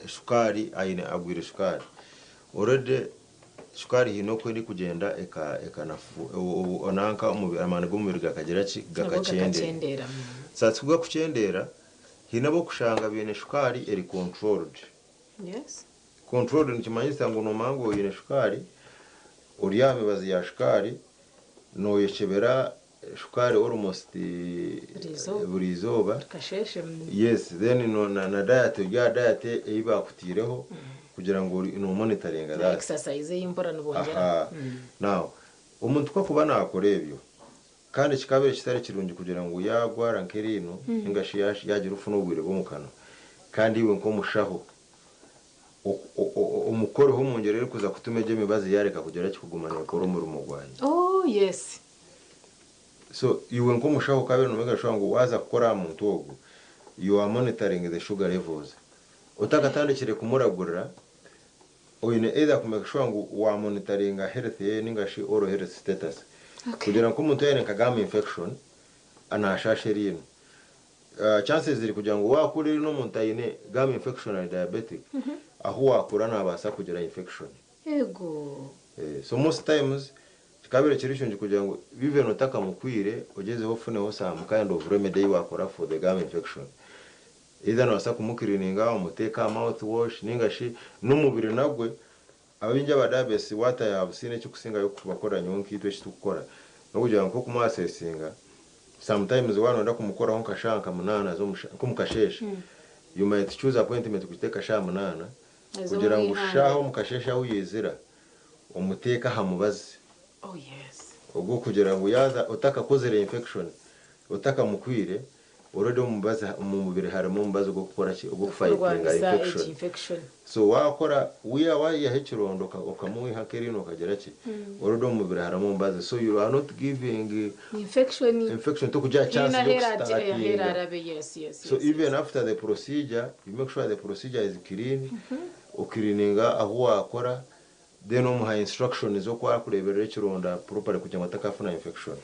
shukaari aine agwire shukaari already, shukaari hiine oku erikugyenda ekanafu nanka amaani g'omubiri gakagira ki? Nabwo Gakakyendera. gakakyendera. Saasi kugakukyendera, hiine ab'okushanga baine shukaari eri controlled. Controlled nikimanyisa ngu nomanya ngu oine shukaari, ori aha mibazi ya shukaari, noyecebera shukaari almost Buri izooba. Buri izooba. Kasheshe. Yes, then no, na diet ori aha diet ei bakutiireho kugira ngu nomonitoringa Na that. exercise ey'impora nibongyera. Aha. Now omuntu kwakuba nakora ebyo kandi kikabeire kitari kirungi kugira ngu yagwara nk'eriino ninga shi yagira ofuna obwire bw'omu kanwa, kandi iwe nk'omushaho omukoreho omu ngyero erikuza kutuma egyo emibazi yareka kugira kikuguma nekora omurimo gwayo. Oh yes. So iwe nk'omushaho okabeire nomanya sure ngu waza kukora aha muntu ogu, you are monitoring the sugar levels otakatandikire kumuragurira. Oine either kumake sure ngu wamonitoringa health ye ninga shi oral health status kugira ngu omuntu yaine nka gum infection anashasha eriino, chances ziri kugira ngu wakura erino omuntu aine gum infection ari diabetic, ahu wakura nabaasa kugira infection. Eh, so most times kikabire kiri kirungi kugira ngu even otakamukwire ogyezeho ofuneho some kind of remedy ei wakora for the gum infection. Either nobaasa kumukirininga omuteeka aha mouth wash ninga shi n'omubiri nagwe. Abaingi aba diabetes, what I have seen, ekikusingayo kubakora nyowe nkaitwe ekitukukora n'okugira ngu nk'okumuasesinga, sometimes wanoyenda kumukoraho nka shaaha nka 8 nk'omukasheeshe, you might choose appointment kugiteeka shaaha 8 kugira ngu Ez'omu shaaha omukasheeshe ahu yizira omuteeka aha mubazi ogwo kugira ngu yaza otakakozere infection, otakamukwire, already omubazi omu mubiri harimu omubazi ogw'okukora ki? Ogw'okufightinga Kurwanisa infection. egi infection. So wakora wiya wayihaho ekirondo okamuwiha nk'eriino okagira ki, already omu mubiri harimu omubazi, so you are not giving infection infection tokugiha chance Hiina hera y'okustartinga. arabe, yes. So even after the procedure, you make sure the procedure is clean, okirininga ahu wakora, then omuha instruction z'oku arakureberera ekironda properly kugira ngu atakafuna infection.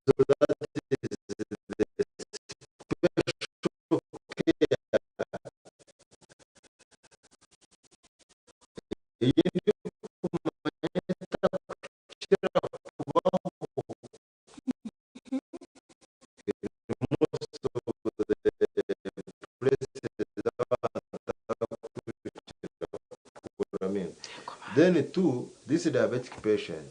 So that is the special care. Eyindi kumanya etakukira kubaho in most of the places abantu abakurikira kukura amaino. Then two, this diabetic patient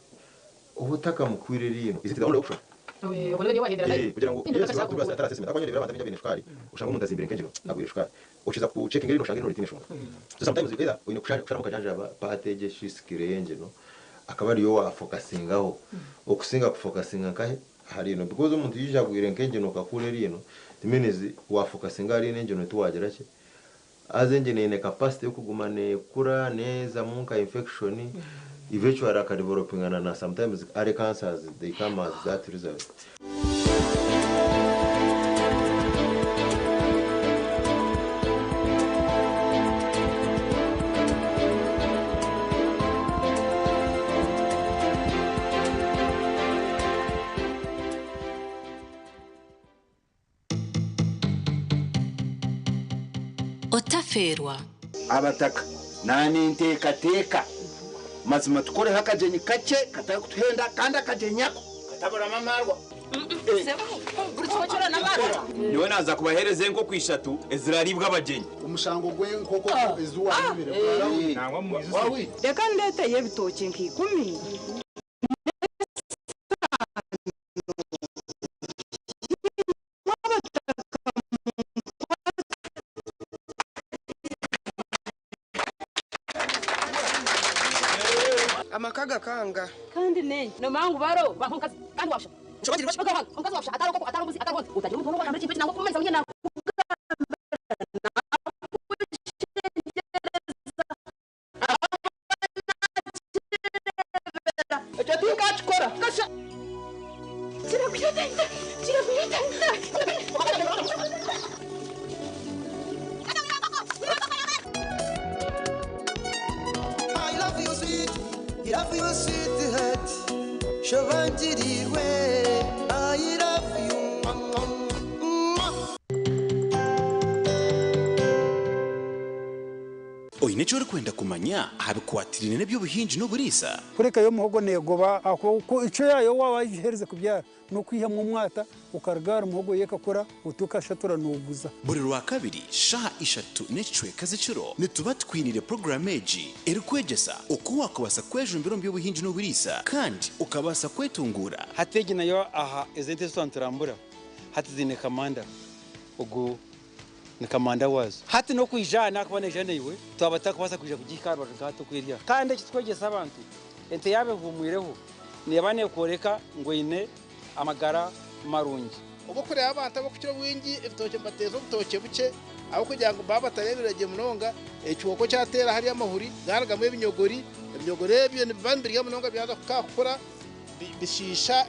obutakamukwire eriino, is it the only option? Eh, kugira ngu yes, atari assessment akwanyerebera abantu abingi abaine shukaari, oshanga omuntu azimbire nk'engino agwire shukaari, okiza ku checking erino oshanga erino ritiine shonga. So sometimes either oine kusharamu okajanjaba part egyo eshisikire y'engino akaba ariyo wafokasingaho okusinga kufokasinga nkahe ahari ino, because omuntu yija agwire nk'engino okakura eriino, it means wafokasinga ahari ino engino tiwagira ki haza engino eine capacity y'okuguma nekura neezamu nka infection, eventually akadevelopinga na sometimes early cancers, they come as that result. Otafeerwa. Abataka naninteekateeka mazima tukoreho akagyenyi kakye katarikutuhenda kandi akagyenyi ako kataburamu amaarwa. Nyowe naaza kubaheereza enkoko ishatu ezirariibwa abagyenyi. Omushango gw'enkoko ezi waayibire Reka ndeeteyo ebitookye nka ikumi. Amaka gakanga. Kandi nenki nomanya ngu baro bampa omukazi kandi wabusha. Omukazi wabusha atari nkoko atari mbuzi atari honzi otagira omuntu wona owagamba ekintu eki nangwa okumumanyisa ngu nakugambira nakushengyereza. Ekyo tinkakikora. Kasha. I love you sweet, I love you sweetheart. Shobangirirwe, I love you. Mwah. Oine eki orikwenda kumanya aha bikwatiraine n'eby'obuhingi n'oburiisa? Kureka yo omuhogo neegoba ahabw'okuba icyo yaayo waaba wagiheerize kubyara n'okwihamu omwata okarugara omuhogo yo ekakura oti okashatura nooguza. Buri Rwakabiri shaaha ishatu n'ekicweka z'ekiro nituba tukwiniire puroguraamu egi erikwegyesa oku waakubaasa kwejumbira omu by'obuhingi n'oburiisa kandi okabaasa kwetunguura. Hati egi nayo aha ezi ente ezi niturambura hati ziine kamanda ogu ni kamanda waazo. Hati n'okwija aha naakuba naija naiwe twaba tutakubaasa kwija kugihika aha rubaju nka hati oku eri aha. Kandi eki tukwegyesa abantu ente yaaba ehuumwireho neeba neekworeka ngu eine amagara marungi. Obu orikureeba abantu abarikukira obwingi ebitookye nibateeza obutookye bukye ahabw'okugira ngu baaba batareebire gye munonga, ekihooko kyateera hariya amahuri gaarugamu ebinyogori, ebinyogori ebyo nibiba nibirya munonga byaza kukura bishiisha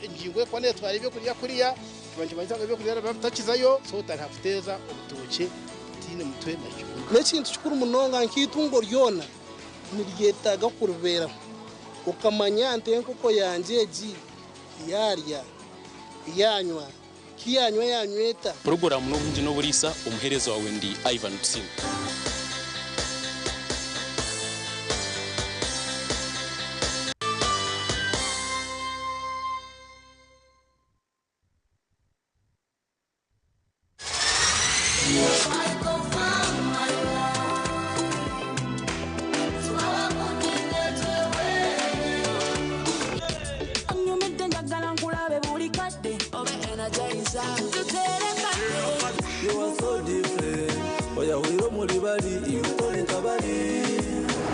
engingo erikuba neetwara ebyokurya kuriya, kiba nikimanyisa ngu ebyokurya nibiba bitakizayo so otandika kuteeza obutookye butaine mutwe na kibunu. N'ekintu kikuru munonga nk'eitungo ryona niryetaaga kuribeeraho okamanya nti enkoko yangye egi yaarya, yaanywa, ku yaanywa yaanywa eta. Puroguraamu n'obuhingi n'oburiisa, omuheereza waawe ndi Ivan Tusiime. Onyumidde njagala nkulabe buli kadde obe energizer tuterekane. You are so different. Oyahwire omuri bari, iwe tori nka bari.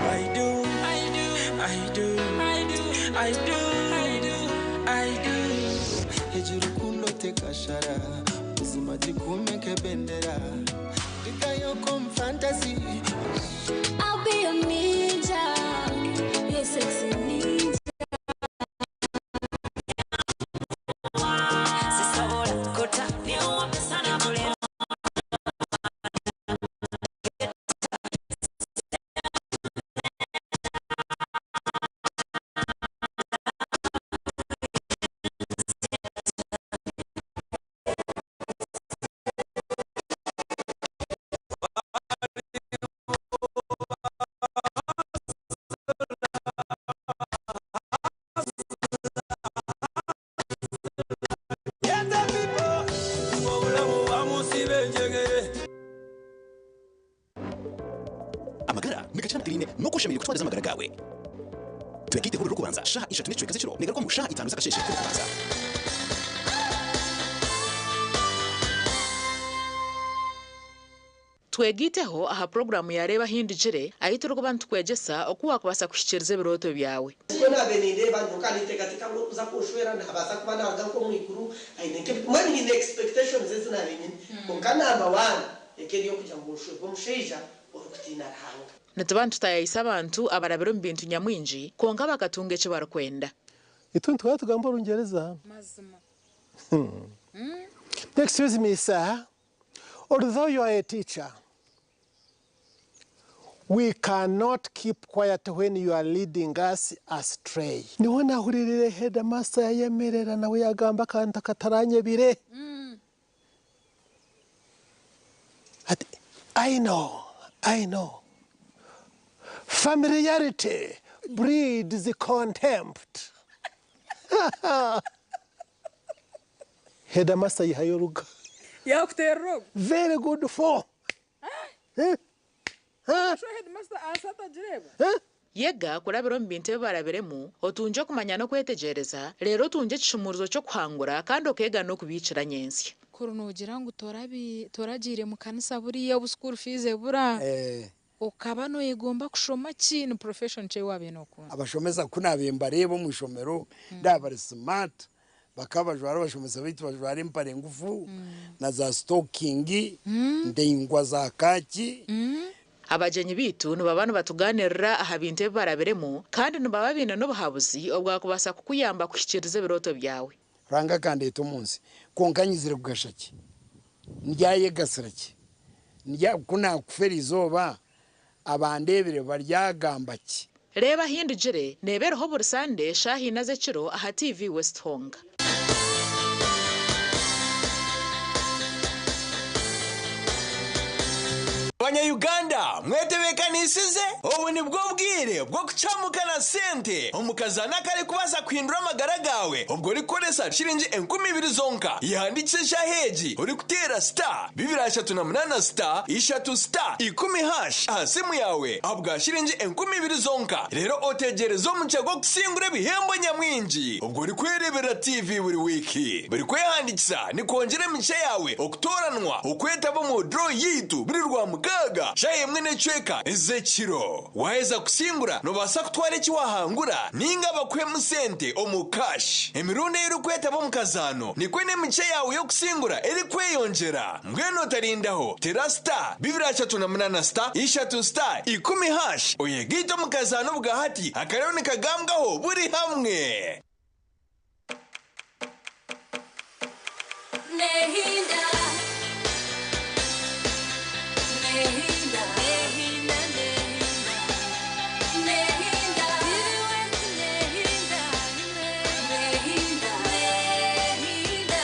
I do, I do, I do, I do, I do, I do, I do. Egi rukundo tekashara, buzima gikume nk'ebendera. Ndikayo mu fantasy. I'll be your ninja, your sexy ninja. Sisobola kota, niuwape sana kulema. Amagara nigakira Maclean n'oku oshemereire kutwariza amagara gaawe. Twegaiteho buri Rwokubanza shaaha ishatu n'ekicweka z'ekiro negaruka omu shaaha itaano z'akasheeshe k'Orwokubanza. Twegaiteho aha puroguraamu ya Reeba Ahindukire ahu turikuba nitukwegyesa oku waakubaasa kuhikiiriza ebirooto byawe. Nikwo naabaire nindeeba nyowe ninteekateeka ngu orikuza kunshwera naabaasa kuba naaruga nk'omu iguru aine nk'ebi mbwenu nyine expectations ezi naabaire nyine kwonka number one eka eri ey'okugira ngu nshwerwe omushaija orikutiina Ruhanga. Nituba nitutaayaayisa abantu abarabire omu bintu nyamwingi kwonka bakatunga eki barikwenda. Itwe nituba tugamba Orungyereza. Mazima. Excuse me, sir. Although you are a teacher, we cannot keep quiet when you are leading us astray. Niho nahuririre headmaster yayemerera nawe yagamba akantu akataranyebire. Ati, I know, I know. Familiarity breeds contempt. Headmaster yihayo oruga. Yakuterera ogu. Very good for. Sho headmaster ansi atagireeba. Yega kurabira omu bintu ebi barabiremu, otungye okumanya n'okwetegyereza, reero otungye ekishumuruzo ky'okuhangura kandi okeega n'okubiikira nyentsya. Kuri noogira ngu toragiire mu kanisa buriya obu school fees ebura, okaba nooyegomba kushoma ki? Ni profession ki ei waabaire nookunda? Abashomesa ku naabaire mbareeba omu ishomero ndaaba bari smart, bakaba bajwara abashomesa baitu bajwara empare ngufu na za sitokingi ndaingwa za kaaki. Abagyenyi baitu nibaba nibatugaaniirira aha bintu ebi barabiremu kandi nibaba baine n'obuhabuzi obwakubaasa kukuyamba kuhikiiriza ebirooto byawe. Ruhanga akandeeta omu nsi, kwonka nyizire kugasha ki? Ndyayegasira ki? Ndya, ku naakufa eri izooba, abandeebire baryagamba ki? Reeba Ahindugire neeba eriho buri Sande shaaha ina z'ekiro aha TV West Honga. Banya Uganda mwetebekanisize? Obu nibwo bwire bw'okucamuka na sente omu kazaano akarikubaasa kuhindura amagara gaawe obwo orikukoresa shiringi 2000 zonka. Yehandiikise eshaaha egi orikuteera star 238 star ishatu star ikumi hash aha simu yaawe ahabwa shiringi 2000 zonka reero otegyereze omugisha gw'okusingura ebihembo nyamwingi obwo orikwereeberera TV buri wiiki. Buri kwehandiikisa nikwongyera emigisha yaawe okutooranwa okwetaba omu draw yaitu buri Rwamukaaga shaaha emwe n'ekicweka ez'ekiro. Waaheza kusingura noobaasa kutwara eki waahangura nainga bakuhemu sente omu cash. Emirundi ei orikwetaba omu kazaano nikwo n'emigisha yaawe y'okusingura erikweyongyera. Mbwenu otarindaho, teera star 238 star ishatu star ikumi hash oyegaite omu kazaano obwahati akariyo nikagambwaho buri hamwe. Nehinda, nehinda, nehinda, nehinda, nehinda, nehinda, nehinda.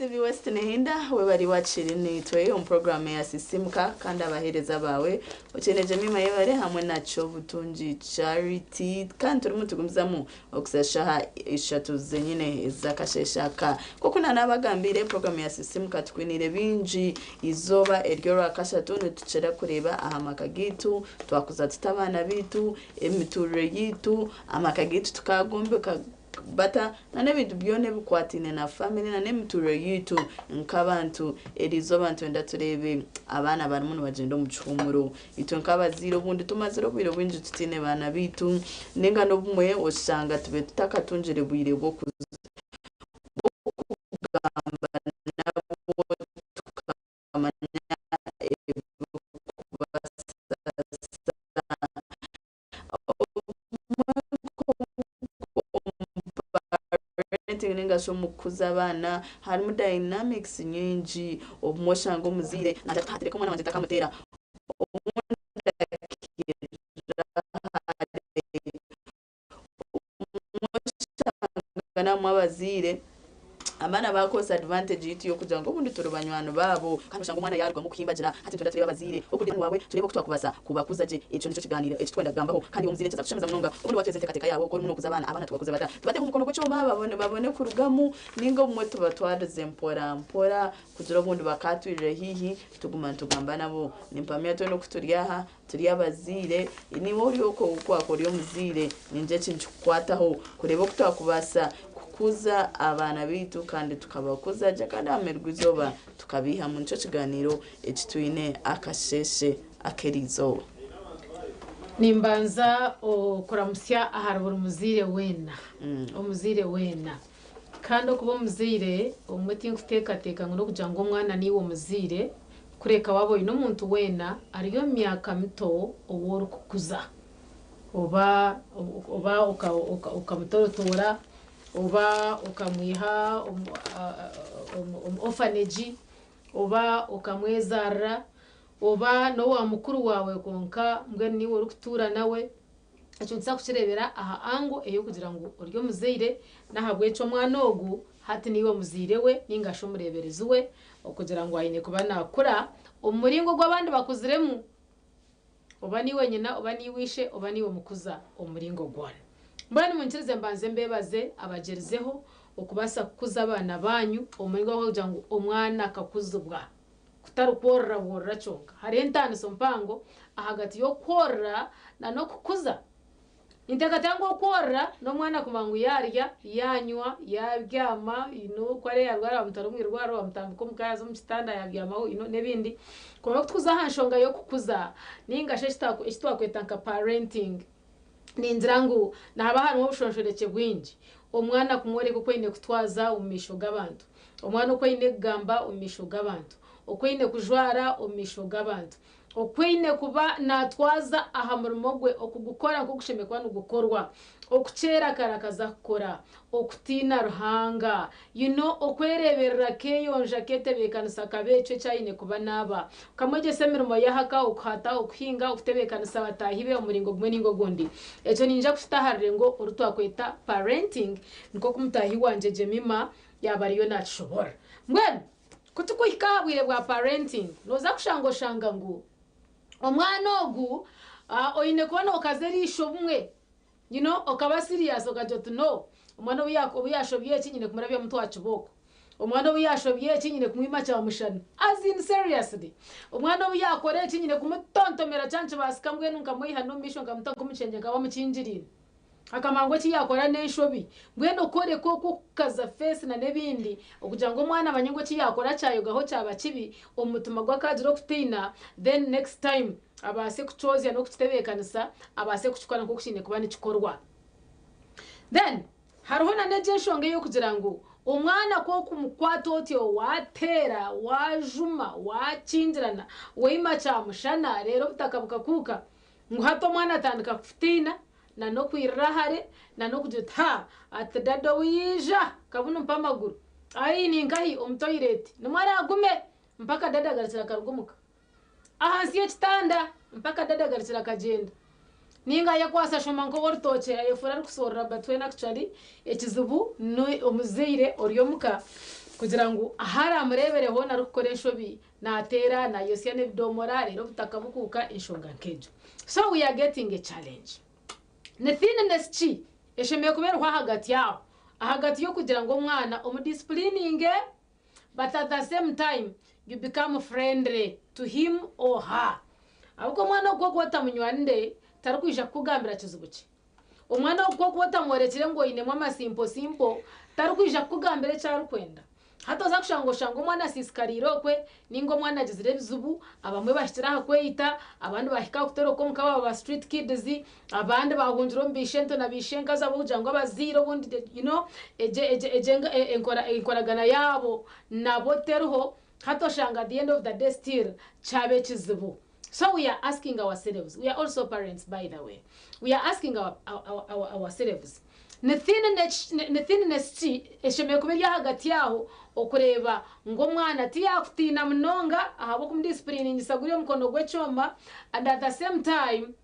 TV West Nehinda webari wakiri nitwe omu programu ya Sisimuka kandi abaheereza baawe Okyene Jemima Yebare hamwe na Kyobutungi Charity kandi turimu tugumizamu okuhitsya shaaha ishatu zenyine ez'akasheeshe aka. Nk'oku naanabagambiire, puroguraamu ya Sisimuka tukwiniire bingi. Eizooba ery'Orwakashatu nitukira kureeba aha maka gaitu, twakuza tuta abaana baitu, emituurire yaitu, amaka gaitu tukagombeka bata, n'ebintu byona ebikwataine na famire n'emituurire yaitu nk'abantu. Eriizooba nitwenda tureebe abaana barimu nibagyenda omu kihuumuro. Itwe nk'abazaire obundi tumazire obwire bwingi tutaine baana baitu, nainga n'obumwe oshanga tube tutakatungire bwire bw'okugamba nabo tukamanya ebirikubasaasa. Obumwe nk'omu parenting nainga shi omu kukuza abaana harimu dynamics nyingi. Obumwe oshanga omuzaire naagira ati, reka omwana wangye ntakamuteera. Obundi akirira hare. Obumwe oshanga nabamwe abazaire abaana baakozesa advantage yaitu y'okugira ngu obundi turi banywani baabo kandi oshanga omwana yaarugamu kuhimbagira hati nitwenda tureebe abazaire oku waawe tureebe oku twakubaasa kubakuza gye. Ekyo nikyo kigaaniiro eki twenda kugambaho kandi iwe omuzaire nikiza kutushemeza munonga obundi waatuheereza enteekateeka yaawe oku orimu nookuza abaana, abaana tubakuze bata? Tubateho omukono gw'ekyoma babone babone kurugamu nainga obumwe tubatwarize mpora mpora kugira obundi bakaatwirire haihi tuguma nitugamba nabo. Nimpamya twena oku turi aha Turi abazaire, naiwe ori okwo ku waakuba ori omuzaire, ningira eki nikikukwataho kureeba oku twakubaasa kukuza abaana baitu kandi tukabakuza gye kandi aha muheru gw'eizooba tukabaihamu. Nikyo kigaaniiro eki twine akasheeshe ak'eriizooba. Nimbanza okuramutsya ahari buri muzaire weena, omuzaire weena. Kandi okuba omuzaire, obumwe tinkuteekateeka ngu n'okugira ngu omwana niiwe omuzaire, Kureka waaba oine omuntu weena ari omu myaka mito ou orikukuza, oba oba okamutorotoora, Oba okamwiha omu orphanage, oba okamwezaarira, oba n'owa mukuru waawe kwonka mbwenu niiwe orikutuura nawe. Ekyo nituza kukireebera aha angle ey'okugira ngu ori omuzaire, n'ahabw'ekyo omwana ogu hati niiwe muzaire we ninga shi omureeberezi we, okugira ngu aine kuba naakura omu muringo ogu abandi bakuziremu. Oba niiwe nyina, oba niiwe ishe, oba niiwe omukuza omu muringo gwona. Mbwenu munyikirize mbanze mbeebaze abagyerizeho okubaasa kukuza abaana baanyu omu muringo gw'okugira ngu omwana akakuzibwa. Kutari kworora bworora kyonka. Hariho entaaniso mpango ahagati y'okworora na n'okukuza. Ninteekateeka ngu okworora n'omwana kumanya ngu yaarya, yaanywa, yaabyama, you know, ku araabe yaarwara bamutwara omu irwariro, bamutambika omuka yaaza omu kitanda yaabyamaho, you know, n'ebindi. Kwonka ku turikuza aha nshonga y'okukuza nainga shi eki twakweta nka parenting, ningira ngu nihaba harimu obushonshorekye bwingi. Omwana kumworeka oku aine kutwaza omu maisho g'abantu, omwana oku aine kugamba omu maisho g'abantu, oku aine kujwara omu maisho g'abantu, oku aine kuba naatwaza aha murimo gwe, okugukora nk'oku gushemereire kuba nigukorwa, okukyera kare akaza kukora, okutiina Ruhanga, you know, okwereeberera akeeyonja akeetebeekanisa akaba ekyo eki aine kuba naaba. Okamwegyesa emirimo y'ahaka, okuhata, okuhinga, okutebeekanisa bataahi be omu muringo gumwe nainga ogundi. Ekyo niinyija kukita aha rurengo oru twakweta parenting, nikwo oku mutaahi wangye Jemima yaaba ariyo naakishoboorora. Mbwenu ku turikuhika aha bwire bwa parenting, nooza kushanga oshanga ngu omwana ogu oine kuba nookaza eriisho obumwe, you know, okaba serious okagira oti no, omwana obu yaashobya eki nyine kumurabyamu twa kibooko. Omwana obu yaashobya eki nyine kumwima kyamushana. As in seriously. Omwana obu yaakora eki nyine kumutontomera kyaba nikibaasika mbwenu nkamwiha n'omu maisho nkamuta nk'omu kishengye nkaba mukingiriire. Akamanya ngu eki yaakora n'enshobi. Mbwenu okworeka okwo okukaza feesi na n'ebindi okugira ngu omwana amanye ngu eki yaakora kyayogaho kyaba kibi, omu mutima gwe akaagira okutiina then next time abaase kukyozya n'okukitebeekanisa abaase kukikora nk'oku kiine kuba nikikorwa. Then hariho na n'egi enshonga ey'okugira ngu omwana ku okumukwata otyo waateera, waajuma, waakingirana, waima kyamushana reero obutaka bukakuuka, Ngu hati omwana atandika kufutiina na n'okwirira hare na n'okugira oti ha ati dada obu yaija kabunu mpa amaguru ai ninkahi omu toilet nimwo araagume mpaka dada agarukire akaruga omuka ahansi y'ekitanda mpaka dada agarukire akagyenda ninga ayekwasa ashoma nk'oworutookye ayefuura arikusoorora but when actually ekizibu ni omuzaire ori omuka kugira ngu ahu araamureebere hoona arikukora enshobi Naateera, naayosya n'ebidoomora, reero obutaka bukuuka, enshonga nk'egyo. So we are getting a challenge. Ni thinness ki eshemereire kuba eriho ahagati aho, ahagati y'okugira ngu omwana omudisipulininge but at the same time you become friendly to him or her. Ahabw'okuba omwana ogwo ku orikuba otamunywanire, tarikwija kukugambira kizibu kye. Omwana ogu ku orikuba otamworekire ngu oinemu amasimpo simpo, tarikwija kukugambira eki arikwenda. Hati oza kushanga oshanga omwana asiisikariire okwe, ninga omwana agizire ebizibu, abamwe bahikire aha kweyita, abandi bahika aha kutoroka omuka baaba ba street kids, abandi bahungira omu baishento na baishenkazi ahabw'okugira ngu abazaire obundi you know, egyo egyo egyo enkora enkoragana yaabo nabo teriho, hati oshanga at the end of the day still kyaba ekizibu. So we are asking ourselves, we are also parents by the way, we are asking our, our, our, ourselves, ni thinness ki eshemereire kuba eri ahagati aho okureeba ngu omwana tiyakutiina munonga ahabw'okumudisipuliningisa guri omukono gw'ekyoma and at the same time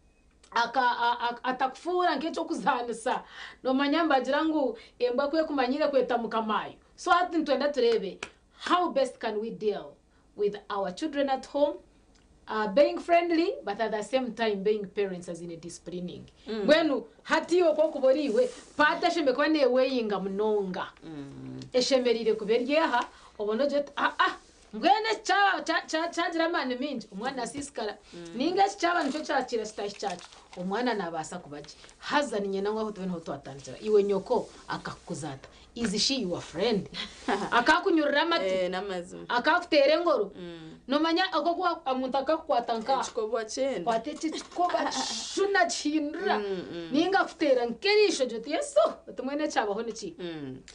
atakufuura nk'eky'okuzaanisa. Noomanya nibagira ngu embwa ku ekumanyire kweta mukamaayo. So hati nitwenda tureebe how best can we deal with our children at home being friendly but at the same time being parents as in disciplining mbwenu hati iwe ku orikuba ori iwe part eshemereire kuba neeweyinga munonga eshemereire kuba eri eha obone ogire oti aa mbwenu eki kyagira amaani maingi omwana asiisikara ninga eki kyaba nikyo kyakira kitaahi kyakyo omwana naabaasa kuba gye haza niinyenda ngu aho tube niho twatandikira iwe nyoko akakukuza ata Is she your friend? Akakunyurira amatu? Eh, n'amazima. Akakuteera engoro? Nomanya okwo kuba omuntu akakukwata nka Ekikoba kyenda. Kwata eki ekikoba kishuna kihindura ninga akuteera nk'eriisho ogira oti yesu oti mbwenu ekyabaho niki?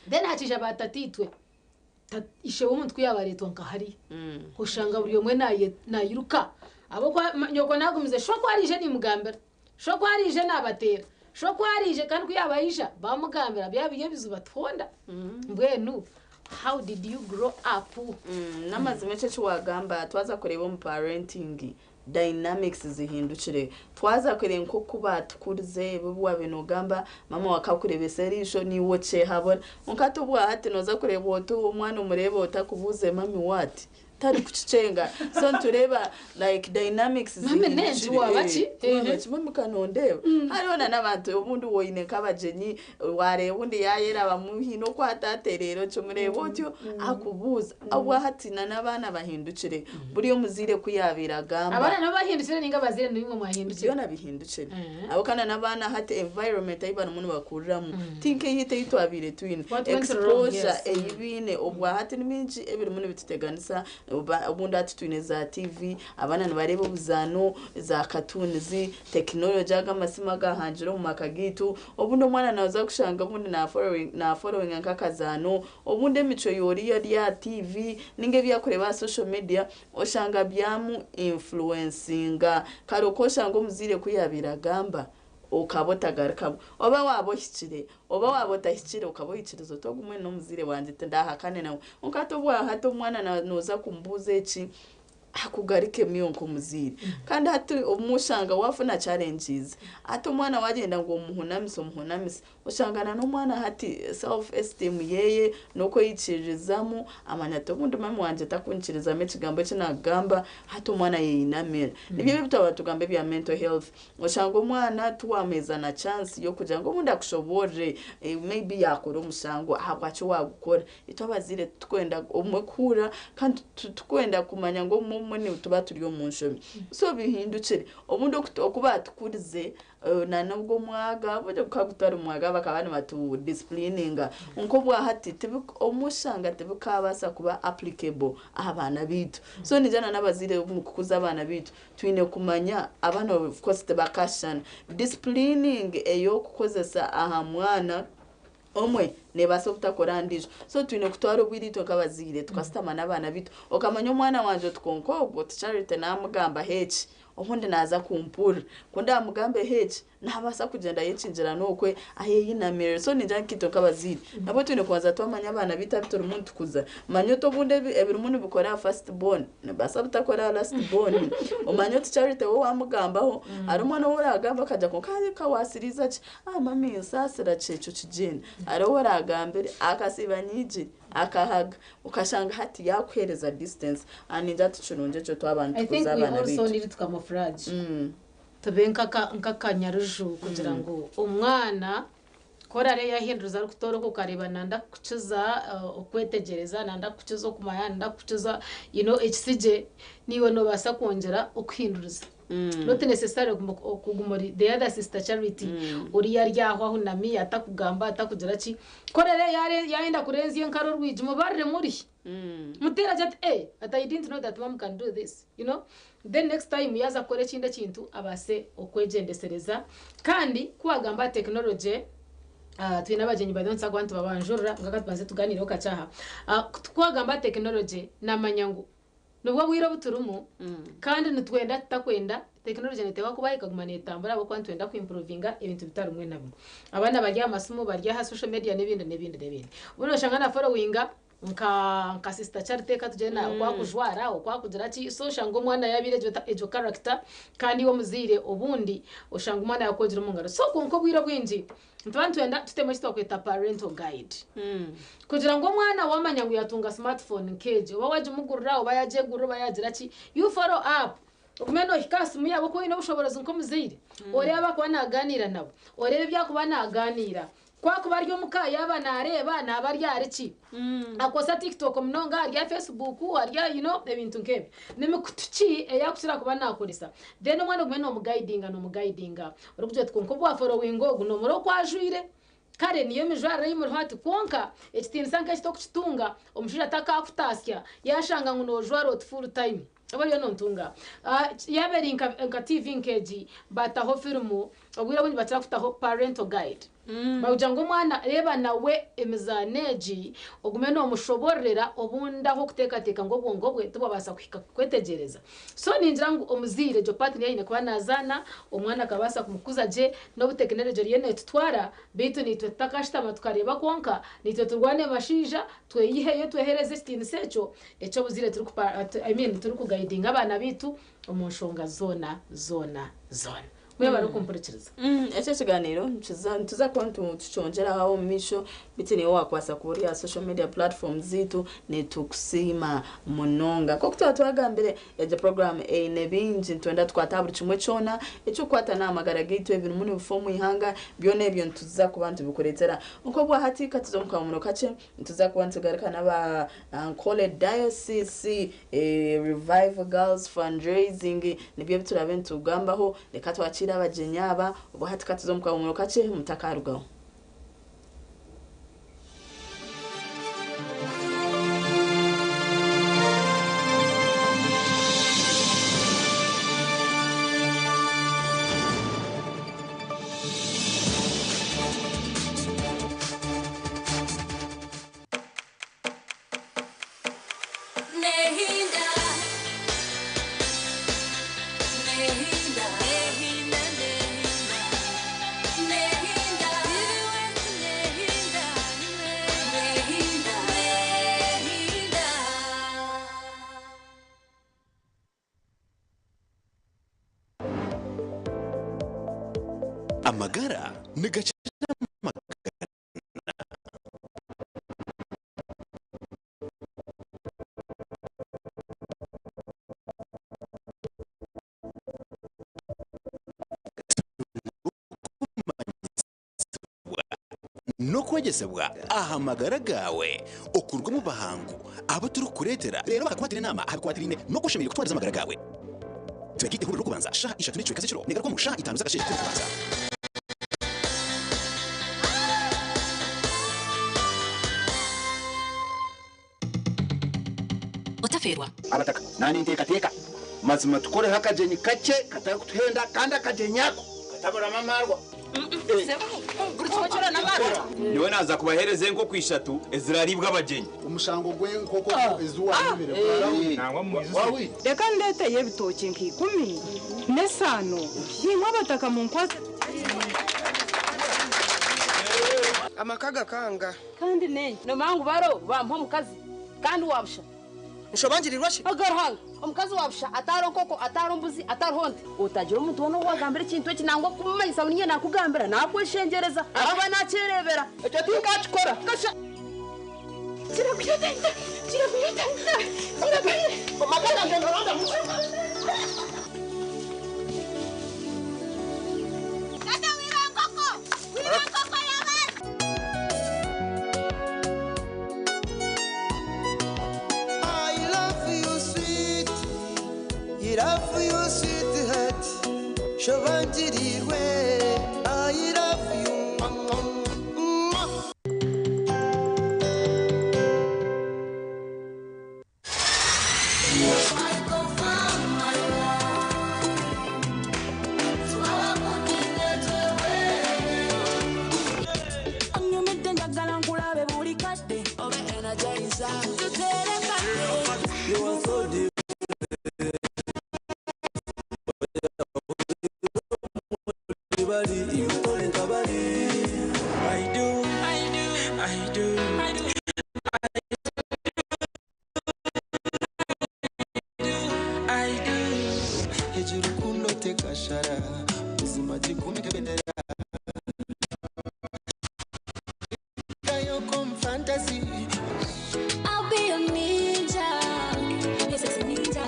Then hakiija ba tataitwe ishe w'omuntu ku yaaba areetwa nka hariya oshanga buri omwe nairuka ahabw'okuba nyoko naagumize sho ku araije nimugambira, sho ku araije naabateera. Sho ku ariije kandi ku yaaba aija, baamugambira byaba biri ebizibu batuhonda. Mbwenu how did you grow up? N'amazima ekyo eki waagamba twaza kureeba omu parenting dynamics zihindukire. Twaza kureeba nk'oku baatukurize ebi obu waabaire noogamba maama waawe akakureebesa eriisho naiwe okyehabura. Kwonka hati obwahati nooza kureeba oti omwana omureebe oti akubuuze mummy what? Tarikukikyenga. So nitureeba like dynamics Mummy n'enki zihindukire. waaba ki? Waaba ki? Mummy ka nondeeba. Hariho na n'abantu obundi woine nk'abagyenyi waareeba ondi yaayerabamu haine oku ataatereera okimureeba otyo akubuuza. Obwahati na n'abaana bahindukire. Buriya omuzaire ku yaabaire agamba. Abaana nabo bahindukire ninga abazaire nimwe mwahindukire? Byona bihindukire. Ahabw'okuba na n'abaana hati environment ei barimu nibakuriramu ti nk'eyaitu ei twabaire twine. What went wrong, Exposure yes. ei baine obwahati ni mingi ebirimu nibituteganisa. Obundi hati twine za TV, abaana nibareeba obuzaano, za cartoons, technology ago amasimu agahangire omu maka gaitu. Obundi omwana naaza kushanga obundi na followinga nk'akazaano, obundi emicwe y'oriya ori aha TV ninga ebi arikureeba aha social media oshanga byamu influencinga. Kare okooshanga omuzaire ku yaabaire agamba okaba otagarukamu. Oba waaba ohikire, oba waaba otahikire okaba oikiriza oti ogu mbwenu n'omuzaire wangye tindahakane nawe. Kwonka hati obwahati omwana nooza kumubuuza eki, akugarukemu iwe nk'omuzaire. Kandi hati obumwe oshanga waafuna challenges, hati omwana waagyenda ngu omuhunamise omuhunamise, oshanga na n'omwana hati self esteem yeeye n'okweyikiririzamu, amanya ati obundi mummy wangye takunyikirizamu ekigambo eki naakugamba, hati omwana ayeyinamira. Nibyo ebi ebi twaba nitugamba ebya mental health. Oshanga omwana tiwamuheeza na chance y'okugira ngu obundi akushoboorore, maybe yaakora omushango ahabwaki waagukora. Itwe abazaire titukwenda obumwe kuhurira kandi titukwenda kumanya ngu obumwe obumwe nituba turi omu nshobi. So bihindukire. Obundi oku baatukurize na n'ogwo omwaga, obundi gukaba gutari mwaga bakaba nibatu disciplininga. Kwonka obwahati obumwe oshanga tibikaabaasa kuba applicable aha baana baitu. So niinyija na n'abazaire omu kukuza abaana baitu, twine kumanya abaana of course tibakashushana. Disciplining ey'okukozesa aha mwana omwe neebaasa obutakora aha ndiijo. So twine kutwara obwire itwe nk'abazaire tukasitama n'abaana baitu. Okamanya omwana wangye oti kwonka ogwo oti Charity naamugambaho eki, obundi naaza kumpurira. Ku ndaamugambeho eki, naabaasa kugyenda ayekingirane okwe ayeyinamirire. So ningira nkaitwe nk'abazaire nabwo twine kubanza twamanya abaana baitu abu turimu nitukuza. Manya oti obundi ebirimu nibikora aha first born nibibaasa butakora aha last born. Omanye oti Charity we waamugambaho, hariho omwana ou oraagambe akagira kwonka ka waasiriiza ki? Ah mummy nsaasira ki ekyo kigyenda. Hariho ou oraagambire akasiiba nyiigire, akahaga, okashanga hati yaakuheereza distance. Ah ningira ti kirungi ekyo twaba I think nitukuza we abaana also baitu. need to camouflage. Tube nk'akanyaruju kugira ngu omwana ku oraabe yaahinduriza arikutoora okwo okareeba nanda kukukiza okwetegyereza, nanda kukukiza okumanya, nanda kukukiza you know ekisigye, naiwe noobaasa kwongyera okuhinduriza. Not necessarily okuguma ori the other sister Charity oriya ari aho ahunami atakugamba atakugira ki. Ku oraabe yaayenda kurenzya enkari orwigi mubarire muri. Muteere agire ati eh but I didn't know that mum can do this you know. Then next time yaaza kukora ekindi ekintu abaase okwegyendesereza. Kandi ku waagamba aha technology twine abagyenyi bariyo nitubaasa kuba nitubabanjurira kwonka ka tubanze tugaaniireho kakye aha. Ku waagamba aha technology naamanya ngu Nibwo bwire obu turimu kandi nitwenda tutakwenda, tekinologye neeteekwa kubaho ekaguma neetambura ahabw'okuba nitwenda kuimpuruvinga ebintu bitari bimwe na bimwe. Abaana bari aha masimu, bari aha social media n'ebindi n'ebindi n'ebindi. Obundi nooshanga na forowinga nka nka sister Charity reka tugire na oku akujwara, oku akugira ki, so oshanga omwana yaabaire egyo egyo character kandi iwe omuzaire obundi oshanga omwana yaakwogira omu ngaro. So kwonka obwire obwingi Nituba nitwenda tutemu eki twakweta parental guide kugira ngu omwana wamanya ngu yatunga smartphone nk'egi oba wagimugurira oba yagyegurira oba yagira ki, you follow up ogume nohika aha simu yaabo ku oine obushoboorozi nk'omuzaire oreebe abu arikuba nagaaniira nabo, oreebe ebi arikuba nagaaniira, ku arikuba ari omuka yaaba nareeba naaba ari ahari ki, Akozesa TikTok munonga, ari aha Facebook, ari aha you know ebintu nk'ebyo. Ni mikutu ki ei arikukira kuba naakoresa? Then omwana ogume noomugayidinga noomugayidinga orikugira oti kwonka obu waaforowinga ogu noomureba oku ajwaire. Kare niyo mijwarire ei muriho hati kwonka ekitiinisa nk'eki tokukitunga omushaija atakaakutaasya yaashanga ngu noojwara oti full time. Oba oriyo nontunga. Yaaba eri nka TV nk'egi bataho firimu. Obwire obwingi bakira kutaho parental guide. Bakugira ngu omwana reeba nawe emizaano egi ogume nomushobororera obundi ahu okuteekateeka ngu obwongo bwe tibwabaasa kuhika kwetegyereza. So ningira ngu omuzaire egyo part niyo aine kuba nazaana, omwana akabaasa kumukuza gye n'obu tekinology eriyo netutwara beitu naitwe tutakashutama tukareeba kwonka, naitwe turwane bashaija tweyiheyo twehereze ekitiinisa ekyo eky'obuzaire turikupa I mean turikugaidinga abaana beitu omu nshonga zoona zoona zoona. Mwebare kumpurikiriza. Eki ekiganiro nituza kuba nitukyongyeraho aho omu maisho beitu naiwe wakubaasa kuba ori aha social media platforms zaitu nitukusiima munonga. Nk'oku twaba twagambire egi program eine bingi nitwenda tukwate aha buri kimwe kyona ekirikukwata n'aha magara gaitu ebirimu nibifa omu ihanga byona ebyo nituza kuba nitubikureetera. Nk'obwahati katuze omu kahumuro kakye nituza kuba nitugaruka n'aba Ankole Diocese Revival Girls Fundraising nibyo ebi turaabe nitugambaho. Reka twakiire abagyenyi aba, obwo hati ka tuze omu kahumuro kakye, mutakarugaho. Nehinda, nehinda, nehinda, nehinda, nehinda, nehinda, nehinda. Amagara nigakira amagana. N'okwegyesebwa aha magara gaawe okuruga omu bahangu abu turikukureetera reero bakakukwatira enaama aha bikwatiraine n'oku oshemereire kutwariza amagara gaawe. Twegaite ihuriro ry'okubanza shaaha ishatu n'ekicweka z'ekiro negaruka omu shaaha itaano z'akasheeshe k'orikubanza. Otafeerwa. Abataka, Naanye ninteekateeka mazima tukoreho akagyenyi kakye katarikutuhenda kandi akagyenyi ako kataburamu amaarwa. Nyowe naaza kubaheereza enkoko ishatu eziraariibwe abagyenyi. Omushango gw'enkoko ezi waayibire gwarahwire. Reka ndeeteyo ebitookye nka ikumi n'esaano, naimwe abataka munkwatse tugire. Amaka gakanga. Kandi nenye nomanya ngu baro bampa omukazi kandi wabusha. Nshobangirirwa shi? Oga Ruhanga, omukazi wabusha atariho nkoko, atariho mbuzi, atariho nte. Otagira omuntu woona ou wagambira ekintu eki nangwa kumumanyisa ngu niinye naakugambira, naakweshengyereza ahakuba naakyereebera. Ekyo tinkakikora. Kasha. Kiragwire kiragwire kiragwire. Amaka gangye noronda Tata wiba nkoko! Wiba nkoko y'abandi! I love you sweet, I love you sweetheart, shobangirirwe. I love you. Mwah, mwah. Onyumidde njagala nkulabe buli kadde obe energizer tutere kadde. You are so different. Bali, you kabali. I do, I do, I do, I do. I do. Hejuru kundo tekashara, buzima gikumike bendera. Kayoko fantasy. I'll be your ninja. Your sexy ninja.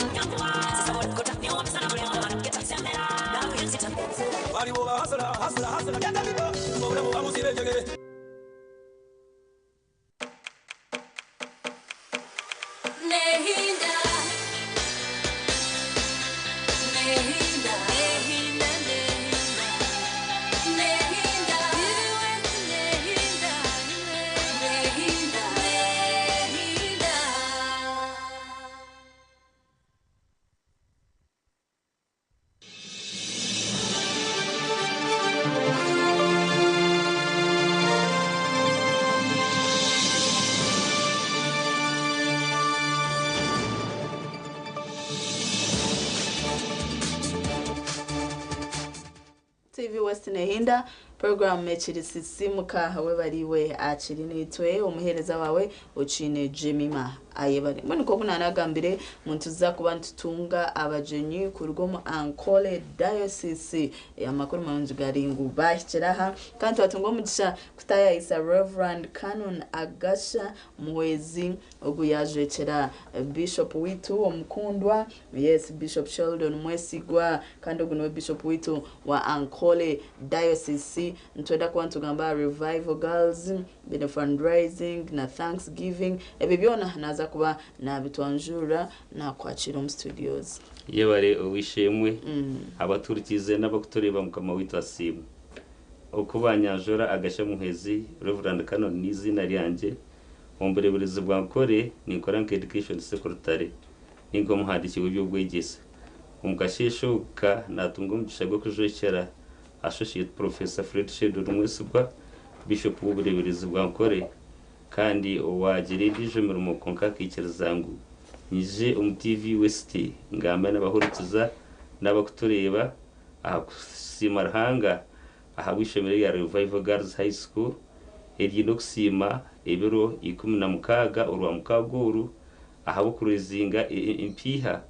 Nehinda. Nehinda. Nehinda. Nehinda. Nehinda. Nehinda. Nehinda. West Nehinda program ekiri Sisimuka webariwe akiri nitwe omuhereza wawe okiine Jemima ayebare. Mbwenu nk'oku nanagambire nituza kuba nitutunga abagyenyi kuruga omu Ankole Diocese. Amakuru marungi gari ngu bahikire aha kandi twatunga omugisha kutayayisa Reverend Canon Agasha Muhwezi ogu yajwekyera Bishop witu omukundwa, yes, Bishop Sheldon Mwesigwa, kandi ogu niwe Bishop witu wa Ankole Diocese. Nitwenda kuba nitugamba aha Revival Girls bine fundraising na thanksgiving, ebyo byona naza kuba nabitwanjurira nakwakira omu studios. Yebare ow'eishe-emwe, abaturikiize n'abakutureeba Mukama waitu asiimwe. Oku banyanjura Agasha Muhwezi, Rev. Canon n'eiziina ryangye. Omu bureeberezi bwa Nkore ninkora nka Education Secretary ninga omuhandiiki w'eby'obwegyese. Omu kasheeshe oka naatunga omugisha gw'okujwekyera Associate Professor Fred Sheldon Mwesigwa, Bishop w'obureeberezi bwa Nkore kandi owaagira endiijo mirimo kwonka akaikiriza ngu nyije omu TV West ngambe n'abahurikiza n'abakutureeba aha kusiima Ruhanga ahabw'eishomero erya Revival Girls High School eriine okusiima ebiro 16 Orwamukaaga oru ahabw'okurezinga empiiha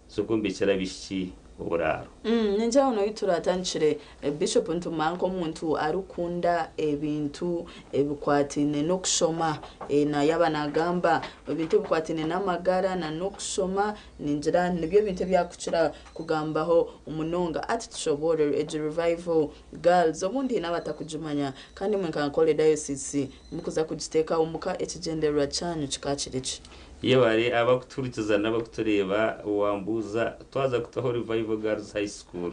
z'okwombekyera abaishiki oburaaro. Ningira ngu n'obu turatandikire, Bishop nitumanya nk'omuntu arikukunda ebintu ebikwataine n'okushoma. Yaaba nagamba ebintu ebikwataine n'amagara n'okushoma, ningira nibyo bintu ebi arikukira kugambaho munonga. Ati tushoboorore egi Revival Girls, obundi haine abatakugimanya, kandi imwe nka Ankole Diocese mukuza kugiteekaho muka ekigyendererwa kyanyu kikaba kiri ki? Yebare abakutuhurikiza n'abakutureeba wambuuza twaza kutaho Revival Girls High School.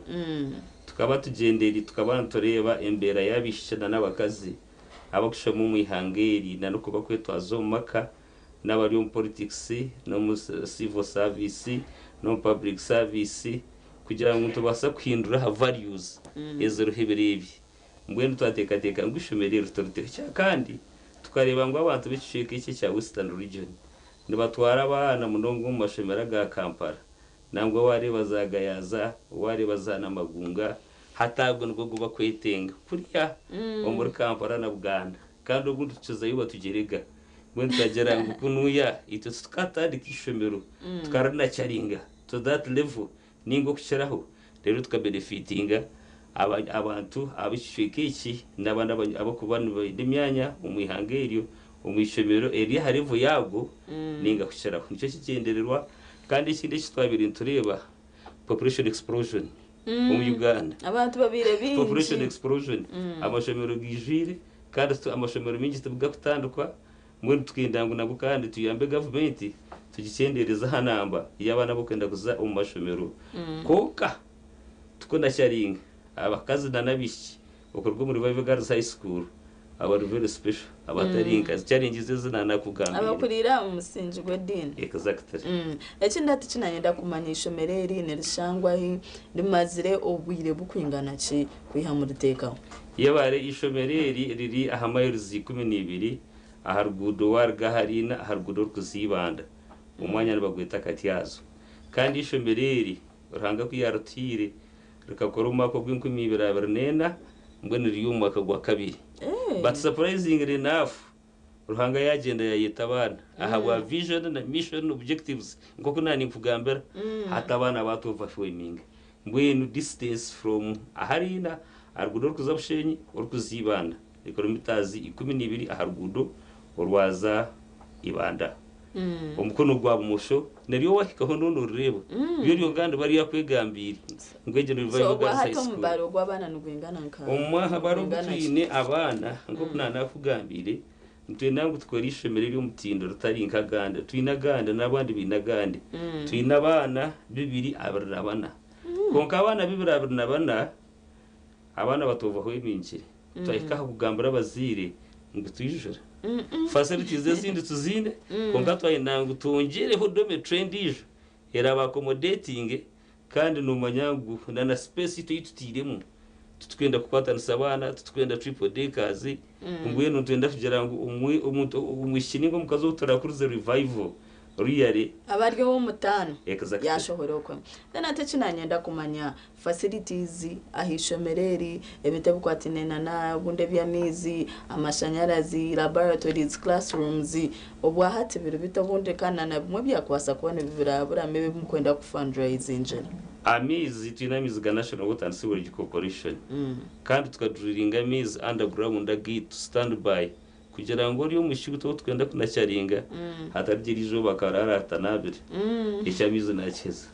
Tukaba tugyenderi tukaba nitureeba embeera y'abaishiki na n'abakazi abakushoma omu ihanga eri na n'oku bakwetwaza omu maka n'abari omu politics n'omu civil service n'omu public service kugira ngu nitubaasa kuhindura aha values eziriho ebiro ebi. Mbwenu twateekateeka ngu eishomero eri turiteho kandi tukareeba ngu abantu b'ekicweka eki ekya Western Region nibatwara abaana munonga omu mashomero aga Kampala nangwa wareeba za Gayaza, wareeba za Namagunga hati ago nigo gu bakwetenga kuriya omuri Kampala na Buganda kandi obundi tukizayo batugyerega mbwenu twagira ngu kunuya itwe tukatandika eishomero tukarinacharinga to that level ninga okukiraho reero tukabenefitinga abantu ab'ekicweka eki n'abandi abarikuba baine emyanya omu ihanga eryo omu ishomero eriri aha level yaago ninga kukiraho. Nikyo kigyendererwa kandi ekindi eki twabaire nitureeba population explosion omu Uganda. Abantu babaire baingi. Population explosion. Amashomero gaijwire kandi amashomero maingi tigakutandikwa mbwenu tukenda ngu nabwo kandi tuyambe gavumenti tugikyendeereze aha namba y'abaana abarikwenda kuza omu mashomero. Kwonka tukunasharinga abakazi na n'abaishiki okuruga omuri Revival Girls High School abari very special abatari nka challenges ezi nanakugambire. Abakuriire aha musingi gw'ediini. Exactly. Ekindi hati kinanyenda kumanya eishomero eri nirishangwa hi, rimazire obwire bukwingana ki kwiha muriteekaho? Yebare eishomero eri riri aha miles 12 aha ruguudo waruga ahari ina aha ruguudo orikuza Ibanda omwanya nibagweta Katyazo kandi eishomero eri Ruhanga ku yaarituhaire rikakora omu mwaka ogw'enkumi ibiri abiri n'ena, mbwenu riri omu mwaka gwa kabiri. But surprisingly enough, Ruhanga yaagyenda yaayeta abaana ahabwa vision na mission objectives nk'oku naaninkugambira, hati abaana baatu overwhelminga. Mbwenu distance from ahari ina aha ruguudo orikuza Bushenyi orikuza Ibanda ni kilometres 12 aha ruguudo orwaza Ibanda. Omukono gwa bumosho naryo wahikaho noona orireeba ryo ryonka niba ryakwegambiire ngu egyo ni So Revival obwa Girls hati High School. omubaro gw'abaana nigwingana nka Omubaro ogu nigwingana ki? twine abaana nk'oku naanakugambire nitwenda ngu tukore eishomero ery'omutindo ritari nk'agandi. Twine agandi n'abandi baine agandi. Twine abaana 224. Kwonka abaana 224 abaana batoverwhelmingire. Twahika aha kugambira abazaire ngu twijura. Facilities ezindi tuziine kwonka twayenda ngu twongyereho dormitory endiijo eraba accommodating kandi noomanya ngu na na space itwe ei tutairemu titurikwenda kukwatanisa abaana, titurikwenda triple deckers, mbwenu nitwenda kugira ngu omuntu omwishiki ninga omukazi ou turakurize revival Really. Abari ow'omutaano Exactly. yashohora okwe. Then ate eki nanyenda kumanya facilities aha ishomero eri, ebintu ebikwataine na obundi eby'amaizi, amashanyarazi, laboratories, classrooms, obwahati biri bita obundi kandi na bimwe ebyakubaasa kuba nibiraburamu ebi mukwenda ku fundraisingira. Amaizi twine amaizi ga National Water and Sewerage Corporation kandi tukadrilinga amaizi underground agaitu stand by kugira ngu ori omushwi ou turikwenda kunakyaringa hatarigira eizooba akaraara atanaabire. Eky'amaizi naakiheza.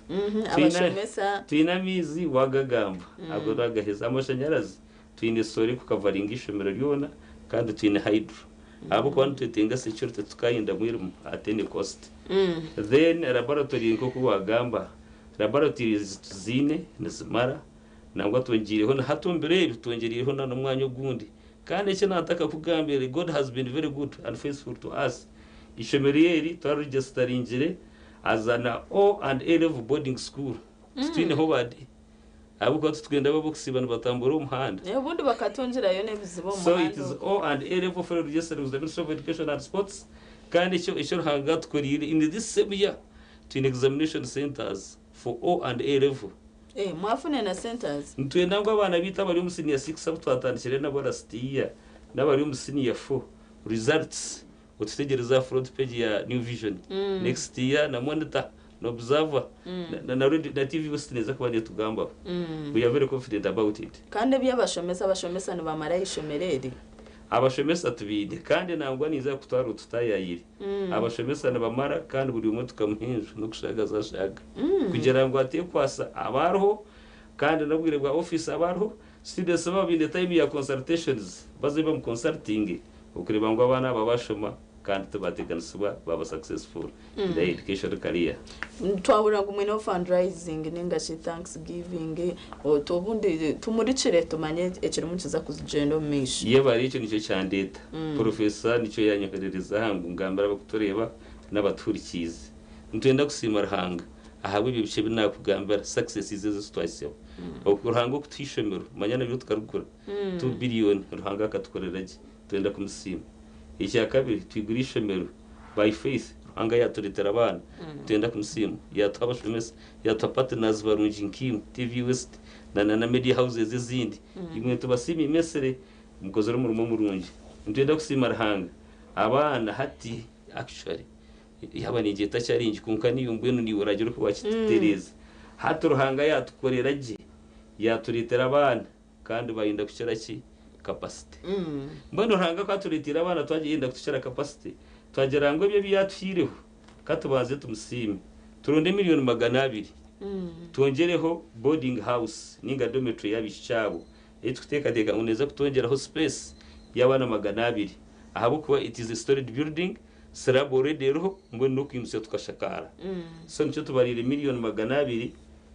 Abashomesa. Twine amaizi waagagamba ago naagaheza. Amashanyarazi twine solar erikukavaringa eishomero ryona kandi twine hydro ahabw'okuba nitwetenga security tukayenda mwirimu at any cost. Then laboratory nk'oku waagamba, laboratories tuziine nizimara nangwa twongiireho na hati omu biro ebi twongyereireho na n'omwanya ogundi. Kandi eki naataka kugambira, God has been very good and faithful to us. Eishomero eri twariregisitaringire as an O and A level boarding school. Titwineho badi ahabw'okuba titwenda abo ab'okusiiba nibatambura omu muhanda. Obundi bakatungirayo n'ebizibu omu So it muhanda is ogwo. O and A level fully registered with the Ministry of Education and Sports. Kandi ekyo eki Ruhanga atukoreire in this same year twine examination centers for O and A level. Eh, mwafune na centers? Nitwenda ngu abaana baitu abari omu senior 6 abu twatandikire nabo last year n'abari omu senior 4 results otutegyereze aha front page ya New Vision next year na Monitor na Observer na, na, radio, na TV West neeza kuba netugambaho. We are very confident about it. Kandi eby'abashomesa, abashomesa nibamara aha ishomero eri? Abashomesa tubaine kandi nangwa ninza kutwara otutayayire. Abashomesa nibamara kandi buri omwe tukamuha enju n'okushaaga azashaaga kugira ngu atekwasa abariho kandi n'obwire bwa office abariho. Students baba baine time ya consultations baze bamu consultinge okureeba ngu abaana aba bashoma kandi tibateganisibwa baba successful in their education career. Twahurira ngu mwineho fundraising ninga shi thanksgiving, obundi tumurikire tumanye ekirimu nikiza kugyenda omu maisho. Yebare ekyo nikyo kyandeeta. Professor nikyo yanyoherereza aha ngu ngambire abakutureeba n'abatuhurikiize. Nitwenda kusiima Ruhanga ahabw'ebyo bikye ebi naakugambira, successes ezo ezi twahitsyeho. Ruhanga okutuha eishomero, manya naryo tukarigura 2 billion, Ruhanga akatukorera gye, nitwenda kumusiima. Ekya kabiri, twigura eishomero by faith, Ruhanga yaatureetera abaana, nitwenda kumusiima. Yaatuha abashomesa, yaatuha partners barungi nkaimwe, TV West na na media houses ezindi. Imwe nitubasiima immensely, mukozire omurimo murungi. Nitwenda kusiima Ruhanga, abaana hati actually yaaba ningyeta challenge kwonka niiwe mbwenu niiwe oragira oku waakitutereeza. Hati Ruhanga yaatukorera gye, yaatureetera abaana kandi bayenda kukira ki? Capacity. Mbwenu Ruhanga ku atureeteire abaana twagyenda kutukira capacity, twagira ngu ebyo ebi yaatuhaireho ka tubanze tumusiime. Turonde 200,000,000 twongyereho boarding house ninga dormitory y'abaishiki abo ei turikuteekateeka ngu neeza kutwongyeraho space y'abaana 200 ahabw'okuba it is a storied building, slab already eriho mbwenu n'okwimutsya tukashakaara. So nikyo tubariire 200,000,000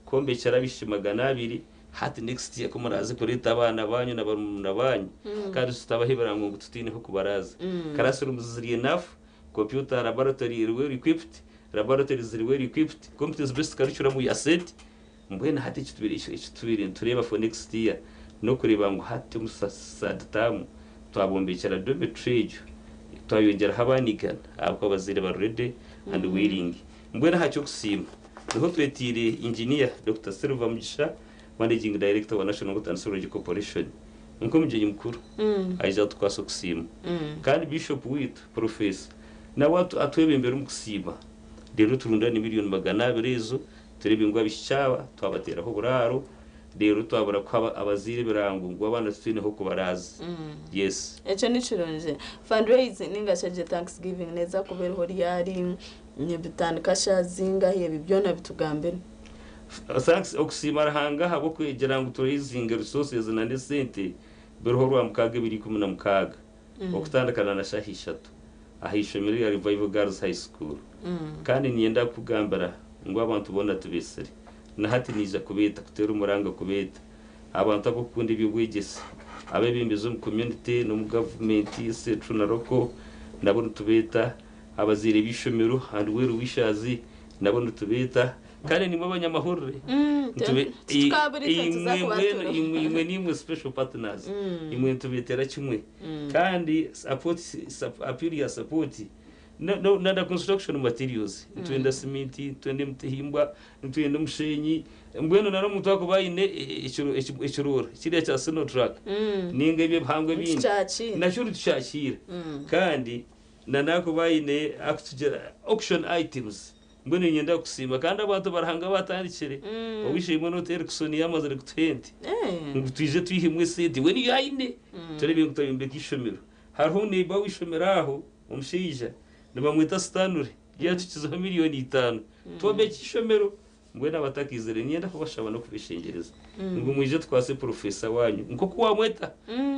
kwombekyera abaishiki 200 hati next year ku muraaze kureeta abaana baanyu na barumuna baanyu kandi tutabaha ebirango ngu tutiineho kubaraaza. Classrooms ziri enough, computer laboratory eri well equipped, laboratories ziri well equipped, competence based curriculum we are set. Mbwenu hati eki tubaire nitureeba for next year n'okureeba ngu hati omu third term twabombekyera dormitory egyo twayongyeraho abaana 100 ahabw'okuba abazaire bari ready and willing. Mbwenu aha ky'okusiima niho twetiire Engineer Dokita Silver Mugisha, Managing Director wa National Water and Sewerage Corporation nk'omugyenyi mukuru aija atukwase okusiima. Kandi Bishop waitu Professor nawe atwebembere omu kusiima reero turundane 200,000,000 ezo tureebe ngu abaishiki aba twabateeraho oburaaro reero twabura kuha abazaire ebirango ngu abaana titwine h'okubaraaza. Yes. Ekyo ni kirungi. Fundraising ninga shi egyo thanksgiving neeza kuba eriho ryari, nibitandika shaaha zingahi, ebi byona bitugambire. Thanks okusiima Ruhanga ahabw'okugira ngu turaizinge resources na n'esente biriho orwamukaaga 2016 okutandikana na shaaha ishatu aha ishomero rya Revival Girls High School. Kandi niinyenda kukugambira ngu abantu boona tubeetsire. Na hati niija kubeeta, kuteera omuranga kubeeta. Abantu ab'okukunda eby'obwegyese, abeebembezi omu community n'omu gavumenti, central na local nabo nitubeeta, abazaire b'eishomero and well wishers nabo nitubeeta, kandi naimwe abanyamahurire Titukaburize nituza imwe mbwenu kubatura. imwe niimwe special partners, imwe nitubeetera kimwe. Kandi support, appeal ya support. Na construction materials, nitwenda siminti, nitwenda emitihimbwa, nitwenda omushenyi. Mbwenu nari omuntu akuba aine ekiroora kiriya kya Sinotruk ninga ebyo ebihango ebindi, Nitukyakira. Nakyo nitukyakira. Kandi na nakuba aine akutugira auction items. Mbwenu niinyenda kukusiima kandi abantu ba Ruhanga batandikire. Ow'eishe-emwe Note Erickson yaamazire kutuha ente ngu twije twihemu esente. We niyo aine. Tureebe ngu twayombeka eishomero. Hariho neiba w'eishomero aho, omushaija, nibamweta Stanley, yaatukizaho 5,000,000 twombekye eishomero. Mbwenu abatakaizire niinyenda kubashaba n'okubeshengyereza ngu mwije tukwase purofesa waanyu nk'oku waamweta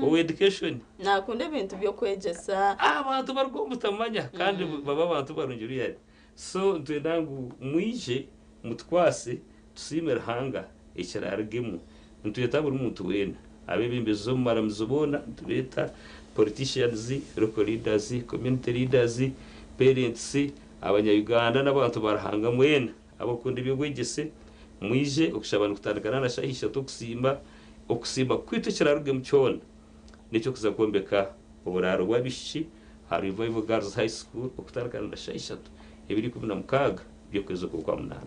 owa education. Naakunda ebintu by'okwegyesa. Abantu baruga omu butamanya kandi baba abantu barungi really. So nitwenda ngu mwije mutukwase tusiime Ruhanga ekirarugemu. Nitweta buri muntu weena, abebembezi omu maramizo boona nitubeeta, politicians, local leaders, community leaders, parents, abanya Uganda n'abantu ba Ruhanga mwena abakunda eby'obwegyese, mwije okushaba nikutandika na shaaha ishatu okusiima, okusiima kwaitu ekirarugemu kyona n'ekyokuza kwombeka oburaaro bw'abaishiki aha Revival Girls High School okutandika na shaaha ishatu ebiro 16 by'okwezi okw'Okwamunaana.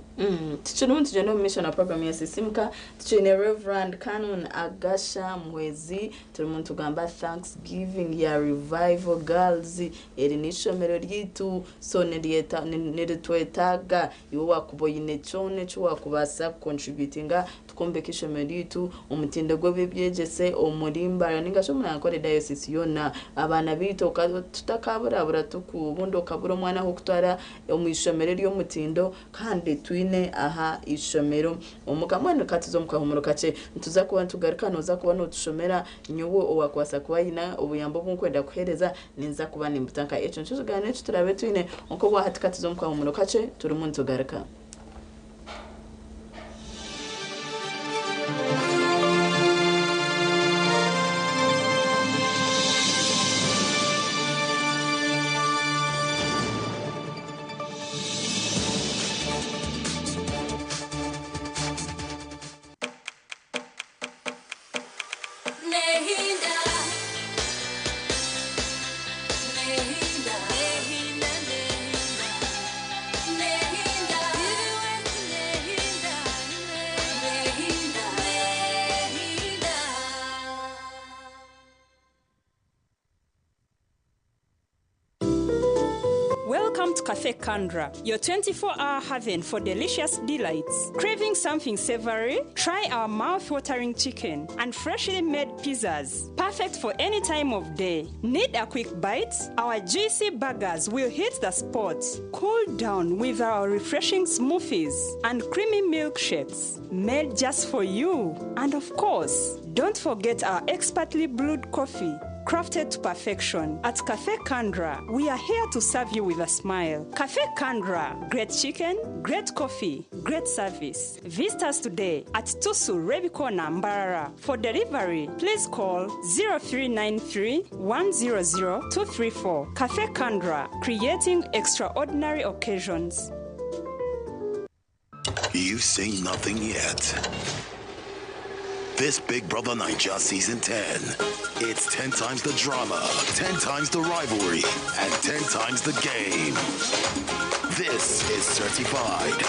Tukirimu nitugyenda omu maisho na puroguramu ya Sisimuka. Tukiine Rev. Canon Agasha Muhwezi. Turimu nitugamba Thanksgiving ya Revival Girls. Eri n'eishomero ryaitu, so niryeta niritwetaaga. Iwe waakuba oine kyona eki waakubaasa kukontributinga tukombeka eishomero ryaitu, omutindo gw'eby'ebyegyese omuri Mbarara ninga shi omuri Ankole Diocese yoona. Abaana baitu tutakaburabura tuku obundi okabura omwana ah'okutwara omu ishomero ery'omutindo kandi twine aha ishomero. Omuka mbwenu ka tuze omu kahumuro kakye. Nituza kuba nitugaruka nooza kuba nootushomera nyowe owaakubaasa kuba aine obuyambi obu nkwenda kuheereza ninza kuba nimbuta nka ekyo nikyo kigaaniiro eki turaabe twine kwonka obwahati ka tuze omu kahumuro kakye turimu nitugaruka. Nehinda. Nehinda. Nehinda, nehinda. Nehinda. Nehinda. Nehinda. Nehinda. Welcome to Cafe Kandra, your 24 hour haven for delicious delights. Craving something savory? Try our mouth watering chicken and freshly made pizzas. Perfect for any time of day. Need a quick bite? Our juicy burgers will hit the spot. Cool down with our refreshing smoothies and creamy milkshakes made just for you. And of course, don't forget our expertly brewed coffee crafted to perfection. At Cafe Kandra, we are here to serve you with a smile. Cafe Kandra, great chicken, great coffee, great service. Visit us today at Tusu Rebikona, Mbarara. For delivery, please call 0393 100 234. Cafe Kandra, creating extraordinary occasions. You've seen nothing yet. This Big Brother Naija Season 10. It's 10 times the drama, 10 times the rivalry, and 10 times the game. This is certified.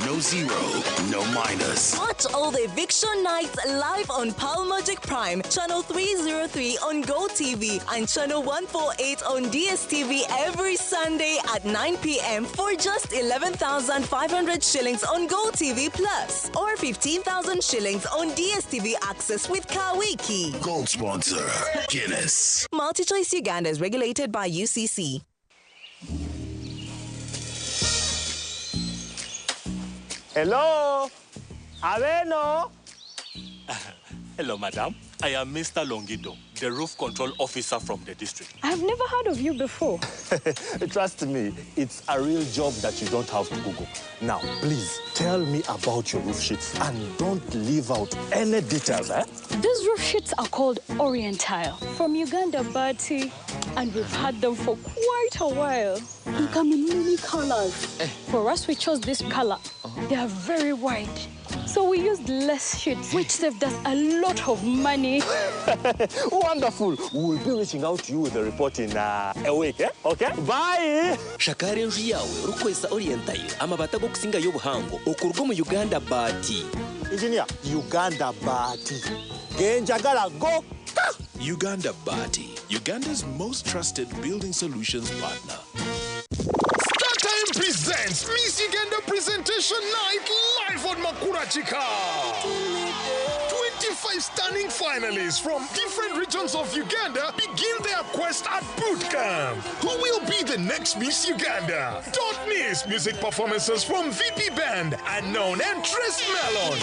No zero, no minus. Watch all the eviction nights live on Pearl Magic Prime, channel 303 on Go TV and channel 148 on DSTV every Sunday at 9 p.m. for just 11,500 shillings on Go TV Plus or 15,000 shillings on DSTV Access with Kawiki. Gold sponsor, Guinness. MultiChoice Uganda is regulated by UCC. Hello? Aveno? Hello, madam. I am Mr. Longido, the roof control officer from the district. I've never heard of you before. Trust me, it's a real job that you don't have to Google. Now, please tell me about your roof sheets and don't leave out any details, eh? These roof sheets are called Orientile from Uganda, Bati, and we've had them for quite a while. They come in many colors. For us, we chose this color. They are very wide. So we used less sheets, which saved us a lot of money. Wonderful. We'll be reaching out to you with the report in a week. Eh? Okay? Bye. Shakara enju yawe rukozesa orientayo amabati ag'okusinga y'obuhango okurwa omu Uganda baati. Engineer, Uganda baati. Genjagala go. Uganda Bati, Uganda's most trusted building solutions partner. StarTime presents Miss Uganda Presentation Night live on Makura Chika. 25 stunning finalists from different regions of Uganda begin their quest at boot camp. Who will be the next Miss Uganda? Don't miss music performances from VP Band, Unknown, and Trace Melon.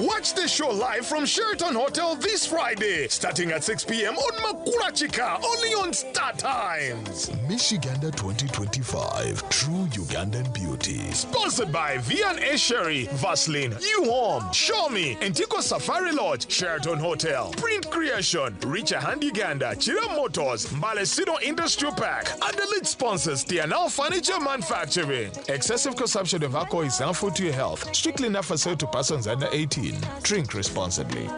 Watch the show live from Sheraton Hotel this Friday, starting at 6 p.m. on Makura Chika, only on Star Times. Miss Uganda 2025, True Ugandan Beauty. Sponsored by V&A Sherry, Vaseline, U-Home, Xiaomi, Antico Safari Lodge, Sheraton Hotel, Print Creation, Richa Hand Uganda, Chira Motors, Malesino Industrial Park, and the lead sponsors, TNL Furniture Manufacturing. Excessive consumption of alcohol is harmful to your health. Strictly not for sale to persons under 18. Drink responsibly.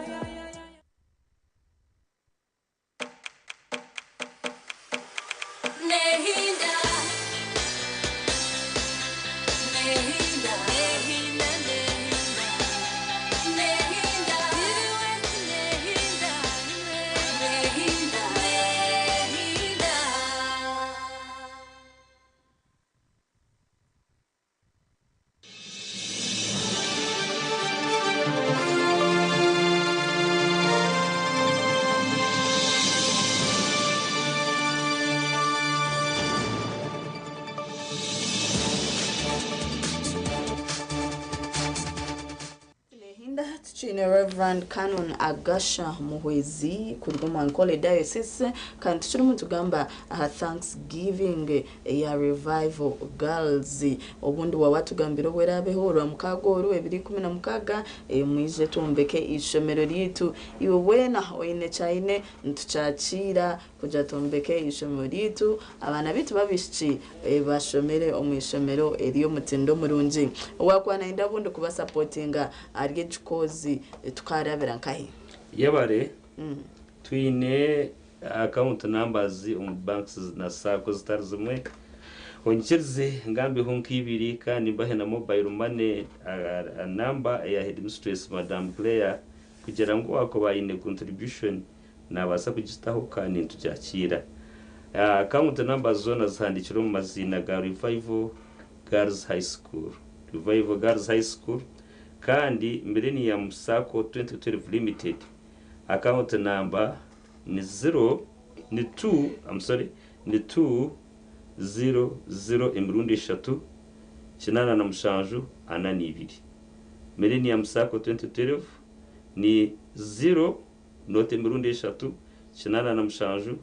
Nehinda. Nehinda. Nehinda. Nehinda. Nehinda. Nehinda. Nehinda. Nehinda tukiine Reverend Canon Agasha Muhwezi kuruga omu Ankole Diocese kandi tukirimu nitugamba aha Thanksgiving ya Revival Girls. Obundi waaba watugambira obu eraabeho orwamukaaga oru 2016, mwije twombeke eishomero ryaitu. Iwe weena oine eki aine nitukyakiira kugira twombeke eishomero ryaitu abaana baitu b'abaishiki bashomere omu ishomero ery'omutindo murungi. Owaakuba nayenda obundi kubasapotinga ahari egi cause tukarabira nkahi? Yebare. Twine account numbers omu banks na sacco zitari zimwe. Onyikirize ngambeho nk'ibiri kandi mbahe na mobile money number eya headmistress Madam Claire kugira ngu wakuba aine contribution nabaasa kugitaho kandi nitugyakira. Account numbers zoona zihandikire omu maziina ga Revival Girls High School. Revival Girls High School kandi Millennium Sacco 2012 Limited account number ni 0 ni 2, I'm sorry, ni 2 0 0 emirundi 3 87 42. Millennium Sacco 2012 ni 0 note emirundi 3 87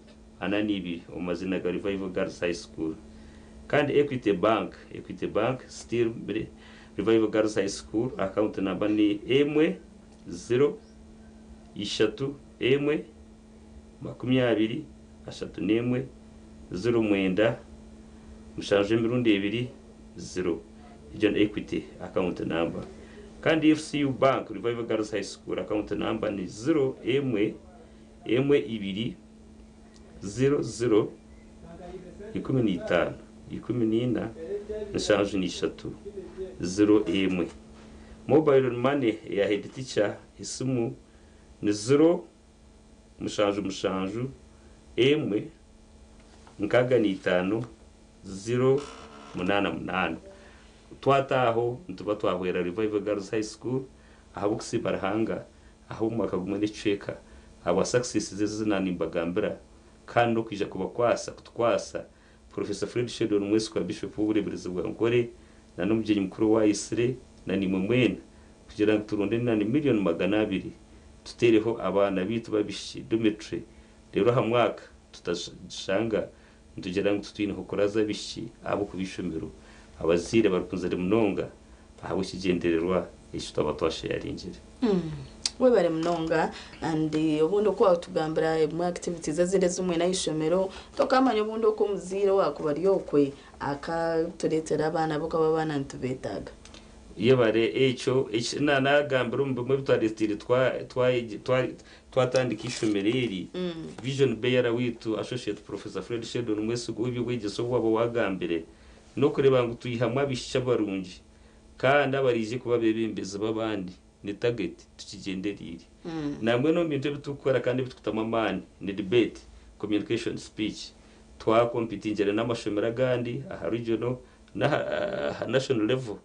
42 omu mazina ga Revival Girls High School. Kandi Equity Bank, Equity Bank still Revival Girls High School account number ni 1 0 3 1 20 31 0 9 7 emirundi 2 0. Egyo ni Equity account number. Kandi FCU Bank Revival Girls High School account number ni 0 1 1 2 0 0 15 14 73 0 1. Mobile money ya head teacher isimu ni 0 7 7 1 65 0 8 8. Twataho nituba twahwera Revival Girls High School ahabw'okusiima Ruhanga ahabw'omwaka gumwe n'ekicweka ahabwa success z'ezina nimbagambira kandi n'okwija kubakwasa kutukwasa Professor Fred Sheldon Mwesigwa Bishop w'obureeberezi bwa Nkore na n'omugyenyi mukuru wa Isire na nimwe mwena kugira ngu turunde nani 200,000,000 tuteereho abaana baitu babishiki dormitory reero aha mwaka tutashanga nitugira ngu tutwineho kuraza abishiki ahabw'okuba eishomero abazaire barikunzire munonga ahabw'ekigyendererwa eki twaba twashayaringire. Webare munonga and obundi oku watugambira ebimwe activities ezindi ezimwe n'eishomero tokamanya obundi oku omuzaire owaakuba ari okwe akatureetera abaana be okaba abaana nitubeetaaga. Yebare ekyo eki nanagambira omu bimwe ebitwareteire twatandika eishomero eri, vision bearer waitu Associate Professor Fred Sheldon Mwesigwa ow'eby'obwegyese obu waaba waagambire, n'okureeba ngu twihamu abaishiki abarungi kandi abaraije kuba abeebembezi b'abandi. Ni target tukigyendereire. Nambwenu omu bintu ebi turikukora kandi ebi turikutamu amaani ni debate, communication, speech. Twakompitingire n'amashomero agandi aha regional n'aha national level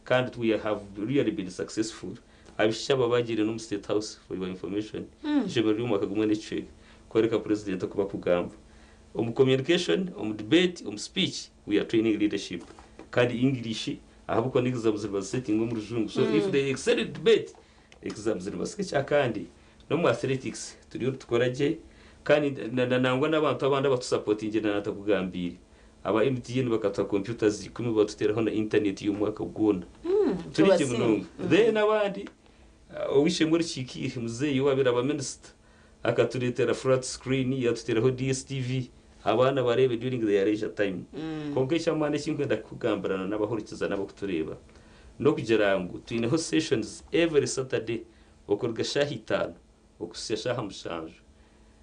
kandi we have really been successful. Abaishiki aba bagiire n'omu State House for your information, eishomero ry'omwaka gumwe n'ekicweka kworeka Purezidenti oku bakugamba. Omu communication, omu debate, omu speech, we are training leadership. Kandi English ahabw'okuba n'exams nibazisetinga omu rujungu so if they excel in debate, exams nibasiga ekya kandi n'omu athletics turiyo nitukora gye kandi nangwa n'abantu abandi abatusapotingire na natakugambiire. Aba MTN bakatuha computers 10 batuteraho na internet y'omwaka gwona. Turi gye Tubasiime. munonga. Then abandi, ow'eishe-emwe orukiikiire muzeeyi owaabaire aba minisita akatureetera flat screen yatuteraho DSTV abaana bareebe during their leisure time. Kwonka eky'amaani eki nkwenda kukugambirana n'abahurikiza n'abakutureeba n'okugira ngu twineho sessions every Saturday okuruga shaaha itaano okuhitsya shaaha 7.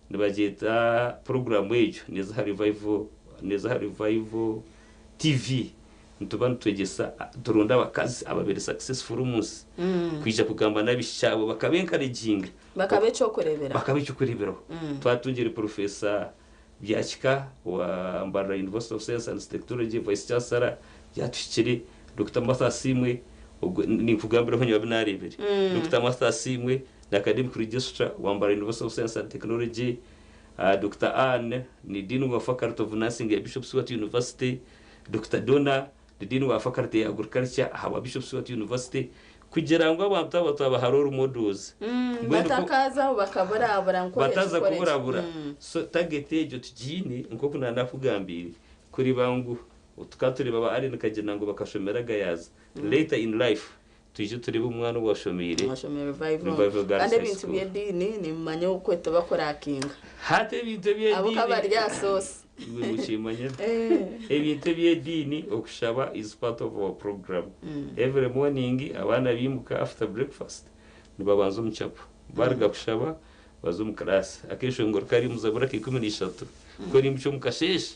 Nibagyeta puroguraamu egyo neeza aha Revival, neeza aha Revival TV. Nituba nitwegyesa, turonda abakazi ababaire successful omu nsi kwija kugamba n'abaishiki abo bakaba encouraginga. Bakaba eky'okureeberaho. Bakaba eky'okureeberaho. Twatungire Professor Byakika owa Mbarara University of Science and Technology, Vice Chancellor, yatuhikire, Dokita Martha Asiimwe, ogwo ninkugambiraho nyowe abu naareebire. Dokita Martha Asiimwe ni Academic Registrar wa Mbarara University of Science and Technology, Dokita Anne ni Dean wa Faculty of Nursing ya Bishop Stuart University, Dokita Donna ni Dean wa Faculty ya Agriculture aha bwa Bishop Stuart University, kugira ngu abantu aba twabaha role models. Mbwenu ku- Batakaazaho bakaburabura ngu kora eki, bataza kora eki. kuburabura. So target egyo tugiine nk'oku naanakugambiire, kureeba ngu tukaba tureeba ba Allen Kagyenda ngu bakashomera Gayaza, later in life twije tureebe omwana owashomeire Washomera Revival. Revival Girls Kandi High ebintu School. by'ediini nimumanya okwe tibakurakinga. Hati ebintu Abo ka eby'ediini bari aha source. Iwe nokimanya. Ebintu eby'ediini okushaba is part of our program. Every morning abaana baimuka after breakfast nibabanza omu chapel. Baruga kushaba baza omu class. Akeshongoro kari omu Zaburi aka 13. Ku oriimukya omu kasheeshe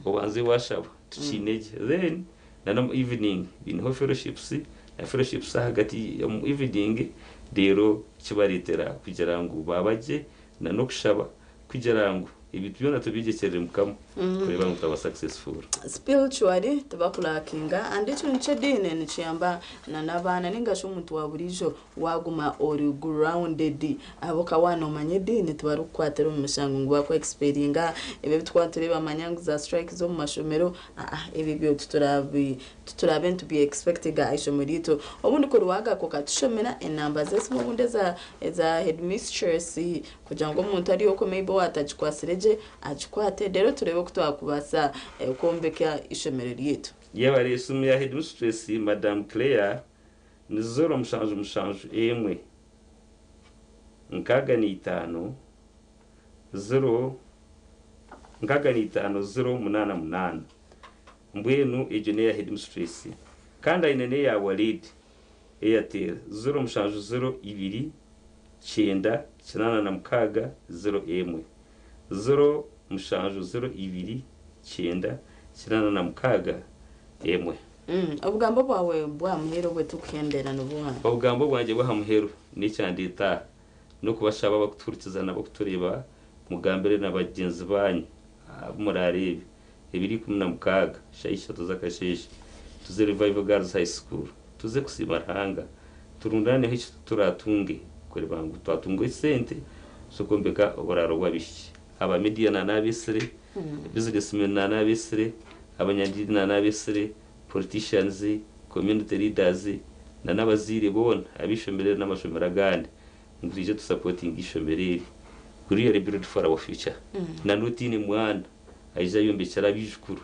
obanze waashaba tukiine gye. Then na n'omu evening baineho fellowships na fellowships ahagati omu evening reero kibareetera kugira ngu baaba gye na n'okushaba kugira ngu ebintu byona tubigyekyerere Mukama kureeba ngu twaba successful. Spiritually tibakulakinga and ekintu ky'ediini nikiyamba na n'abaana ninga shi omuntu wa buriijo waguma ori grounded ahabw'okuba waaba noomanya ediini tibarikukukwatira omu mishango ngu baku expelinga ebi ebitukuba nitureeba manya ngu za strike z'omu mashomero aa ebi ebyo titurabi titurabe nitubi expectinga aha ishomero ryaitu. Obundi kuri waagaruka okatushomera enamba z'esimu obundi eza eza headmistress kugira ngu omuntu ari okwe maybe owaatagikwatsire gye agikwate reero tureebe oku twakubaasa kwombeka ishomero ryaitu. Yebare esimu ya headmistress Madam Claire ni zero mushanju mushanju emwe 65 zero 65 zero munaana munaana. Mbwenu egyo n'eya headmistress. Kandi aine n'eya Walid Airtel zero mushanju zero ibiri kyenda 86 zero emwe zero mushanju zero ibiri kyenda 86 emwe. Obugambo bwawe bw'aha muheru obwe tukuhendera nibuha? Obugambo bwangye bw'aha muheru n'ekyandeeta aha n'okubashaba abakutuhurikiza n'abakutureeba mugambire na bagyenzi baanyu abu muraareebe ebiro 16 shaaha ishatu z'akasheeshe tuze Revival Girls High School tuze kusiima Ruhanga turundaaneho eki turaatunge kureeba ngu twatunga esente z'okwombeka oburaaro bw'abaishiki. Aba media naanaabetsire, businessmen naanaabetsire, abanyandiini naanaabetsire, politicians, community leaders na n'abazaire boona ab'eishomero eri n'amashomero agandi ngu twije tusapotinge eishomero eri ku really build for our future. Na n'otaine mwana aije ayombekyere abaijukuru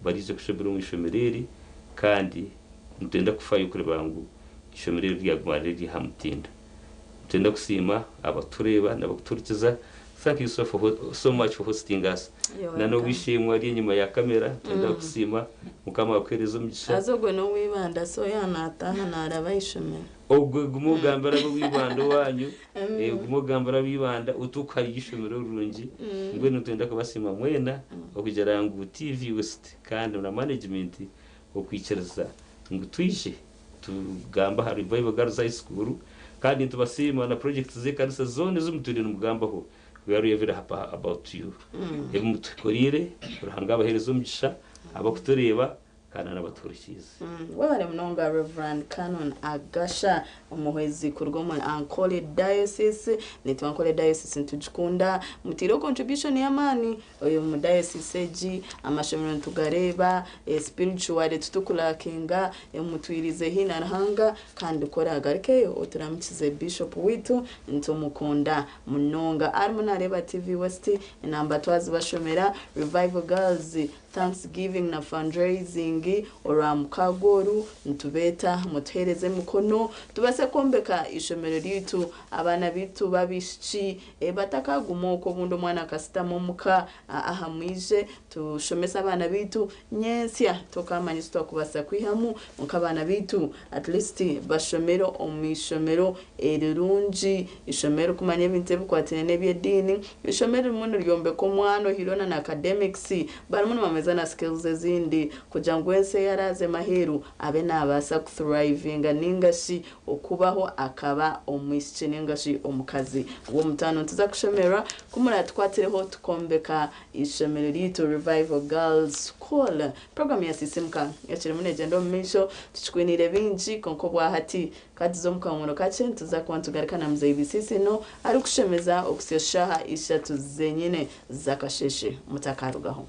bariija kushomera omu ishomero eri kandi nitwenda kufayo kureeba ngu eishomero eri ryaguma riri aha mutindo. Nitwenda kusiima abatureeba n'abakutuhurikiza. Thank you so much for hosting us. You're Na welcome. n'owishimwe ari enyima ya kamera, twenda kusiima. Mukama akuhereze omugisha. Aza ogwe n'owibanda so yaanataha naaraba ishomero. Ogwe guma ogambira ab'owibanda owanyu, guma ogambira ab'ibanda utukuhayo ishomero rirungi. Mbwenu twenda kubasiima mwena okugira ngu TV West kandi na management okwikiriza ngu twije tugamba aha Revival Girls High School, kandi nitubasiima na projects z'ekanisa zoona ezimutwire nimugambaho. We are very happy about you. Ebi mutukoriire, Ruhanga abaheereze omugisha, abakutureeba kandi n'abatuhurikiize. Webale munonga Reverend Canon Agasha, omuhwezi kuruga omu Ankole Diocese. Nitwe Ankole Diocese nitugikunda, mutiireho contribution y'amaani oyo mu diocese egi, amashomero nitugareeba, spiritually titukulakinga, mutwirize haihi na Ruhanga, kandi ku oraagarukeyo oturamukize Bishop waitu, nitumukunda munonga. Arimu naareeba TV West, enamba twazibashomera, Revival Girls Thanksgiving na fundraising orwa mukaaga oru, nitubeeta mutuheereze emikono tubaase kwombeka ishomero ryaitu, abaana baitu b'abaishiki batakaguma okwo, obundi omwana akasitama omuka, aha mwije tushomese abaana baitu nyentsya tokamanya eki twakubaasa kwihamu nk'abaana baitu at least bashomere omu ishomero erirungi, ishomero erikumanya ebintu ebikwatiraine n'eby'ediini, ishomero ririmu niryombeka omwana ohireho na academics, barimu nibamweza na skills ezindi kugira ngu ensi ei araazemu aheeru abe naabaasa kuthrivinga ninga shi okubaho akaba omwishiki ninga shi omukazi w'omutaano. Nituza kushemererwa ku muratukwatireho tukombeka ishomero ryaitu Revival Girls School. Puroguraamu ya Sisimuka ekirimu neegyenda omu maisho, tukikwiniire bingi kwonka obwahati ka tuze omu kahumuro kakye, nituza kuba nitugaruka na Muzeeyi Bisiisino arikushemeza okuhitsya shaaha ishatu zenyine z'akasheeshe. Mutakarugaho.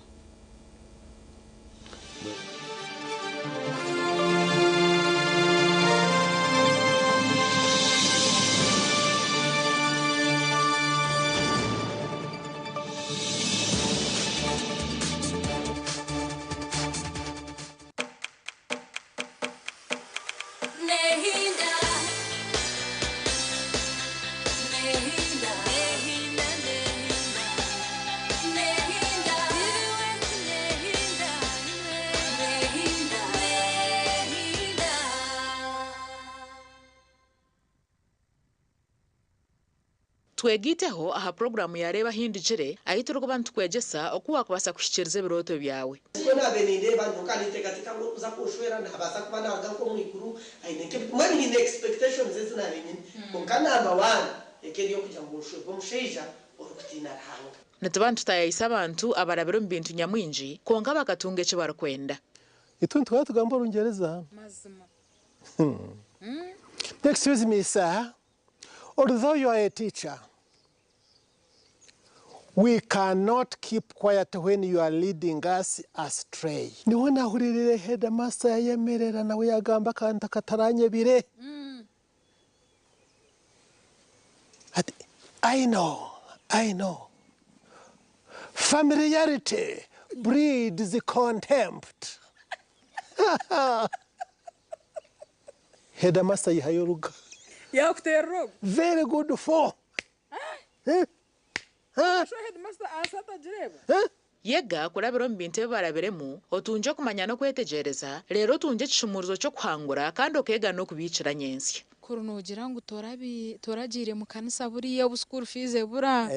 Nehinda. Nehinda. Nehinda, nehinda. Nehinda. Nehinda. Nehinda. Nehinda. Twegiteho aha puroguramu ya Reeba Ahindukire ahu turikuba nitukwegyesa oku waakubaasa kuhikiiriza ebirooto byawe. Nikwo naabaire nindeeba, nyowe niteekateeka ngu orikuza kunshwera naabaasa kuba naaruga nk'omu iguru, aine nk'ebi, mbwenu nyine expectations ezi naabaire nyine. Kwonka number one eka eri ey'okugira ngu nshwerwe omushaija orikutiina Ruhanga. Nituba nitutaayaayisa abantu abarabire omu bintu nyamwingi kwonka bakatunga eki barikwenda. Itwe nituba tugamba Orungyereza. Excuse me, sir. Although you are a teacher, we cannot keep quiet when you are leading us astray. Niho nahuriirire headmaster yayemerera nawe yagamba akantu akataranyebire. Ati, I know, I know. Familiarity breeds contempt. Headmaster yihayo oruga. Yakuteerera ogu. Very good for. So headmaster asa atagireeba. Yega kurabira omu bintu ebi barabiremu, otungye okumanya n'okwetegyereza, reero otungye ekishumuurizo ky'okuhangura kandi okeega n'okubiikira nyentsya. Kuri noogira ngu toragiire mu kanisa buriya obu school fees ebura,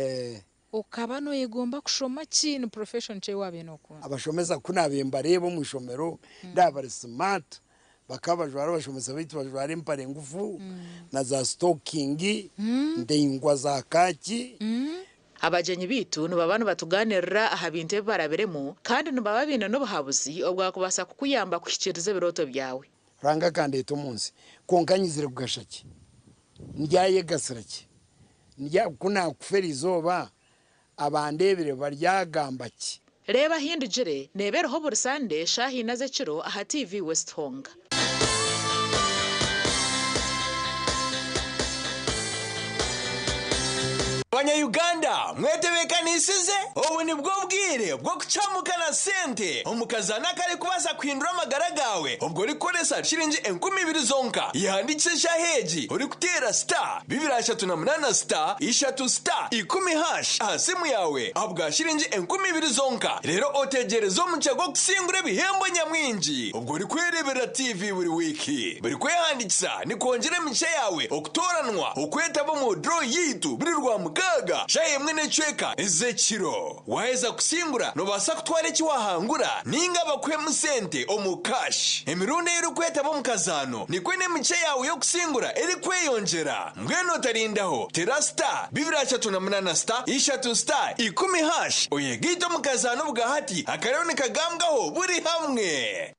okaba nooyegomba kushoma ki, ni profession ki ei waabaire nookunda? Abashomesa ku naabaire mbareeba omu ishomero, ndaaba bari smart, bakaba bajwara, abashomesa baitu bajwara empare ngufu na za sitokingi ndaingwa za kaaki. Abagyenyi baitu nibaba nibatugaaniirira aha bintu ebi barabiremu kandi nibaba baine n'obuhabuzi obwakubaasa kukuyamba kuhikiiriza ebirooto byawe. Ruhanga akandeeta omu nsi, kwonka nyizire kugasha ki? Ndyayegasira ki? Ku naakufa eriizooba, abandeebire baryagamba ki? Reeba Ahindugire neeba eriho buri Sande shaaha ina z'ekiro aha TV West Honga. Abanya-Uganda mwetebeekanisize obu nibwo bwire bw'okucamuka na sente omukazana akarikubaasa kuhindura amagara gaawe obwo orikukoresa shiringi 2000 zonka. Yehandiikise eshaaha egi orikuteera star 238 star 3 star 10 hash aha simu yaawe ahabwa shiringi 2000 zonka. Reero otegyereze omugisha gw'okusingura ebihembo nyamwingi obwo orikwereeberera TV buri wiiki. Buri kwehandiikisa nikwongyera emigisha yaawe okutooranwa okwetaba omu draw yaitu buri Rwamukaaga shaaha emwe n'ekicweka ez'ekiro. Waaheza kusingura noobaasa kutwara eki waahangura nainga bakuhemu sente omu cash. Emirundi ei orikwetaba omu kazaano nikwo n'emigisha yaawe y'okusingura erikweyongyera. Mbwenu otarindaho, teera star 238 star 3 star 10 hash oyegaite omu kazaano obwahati akariho nikagambwaho buri hamwe.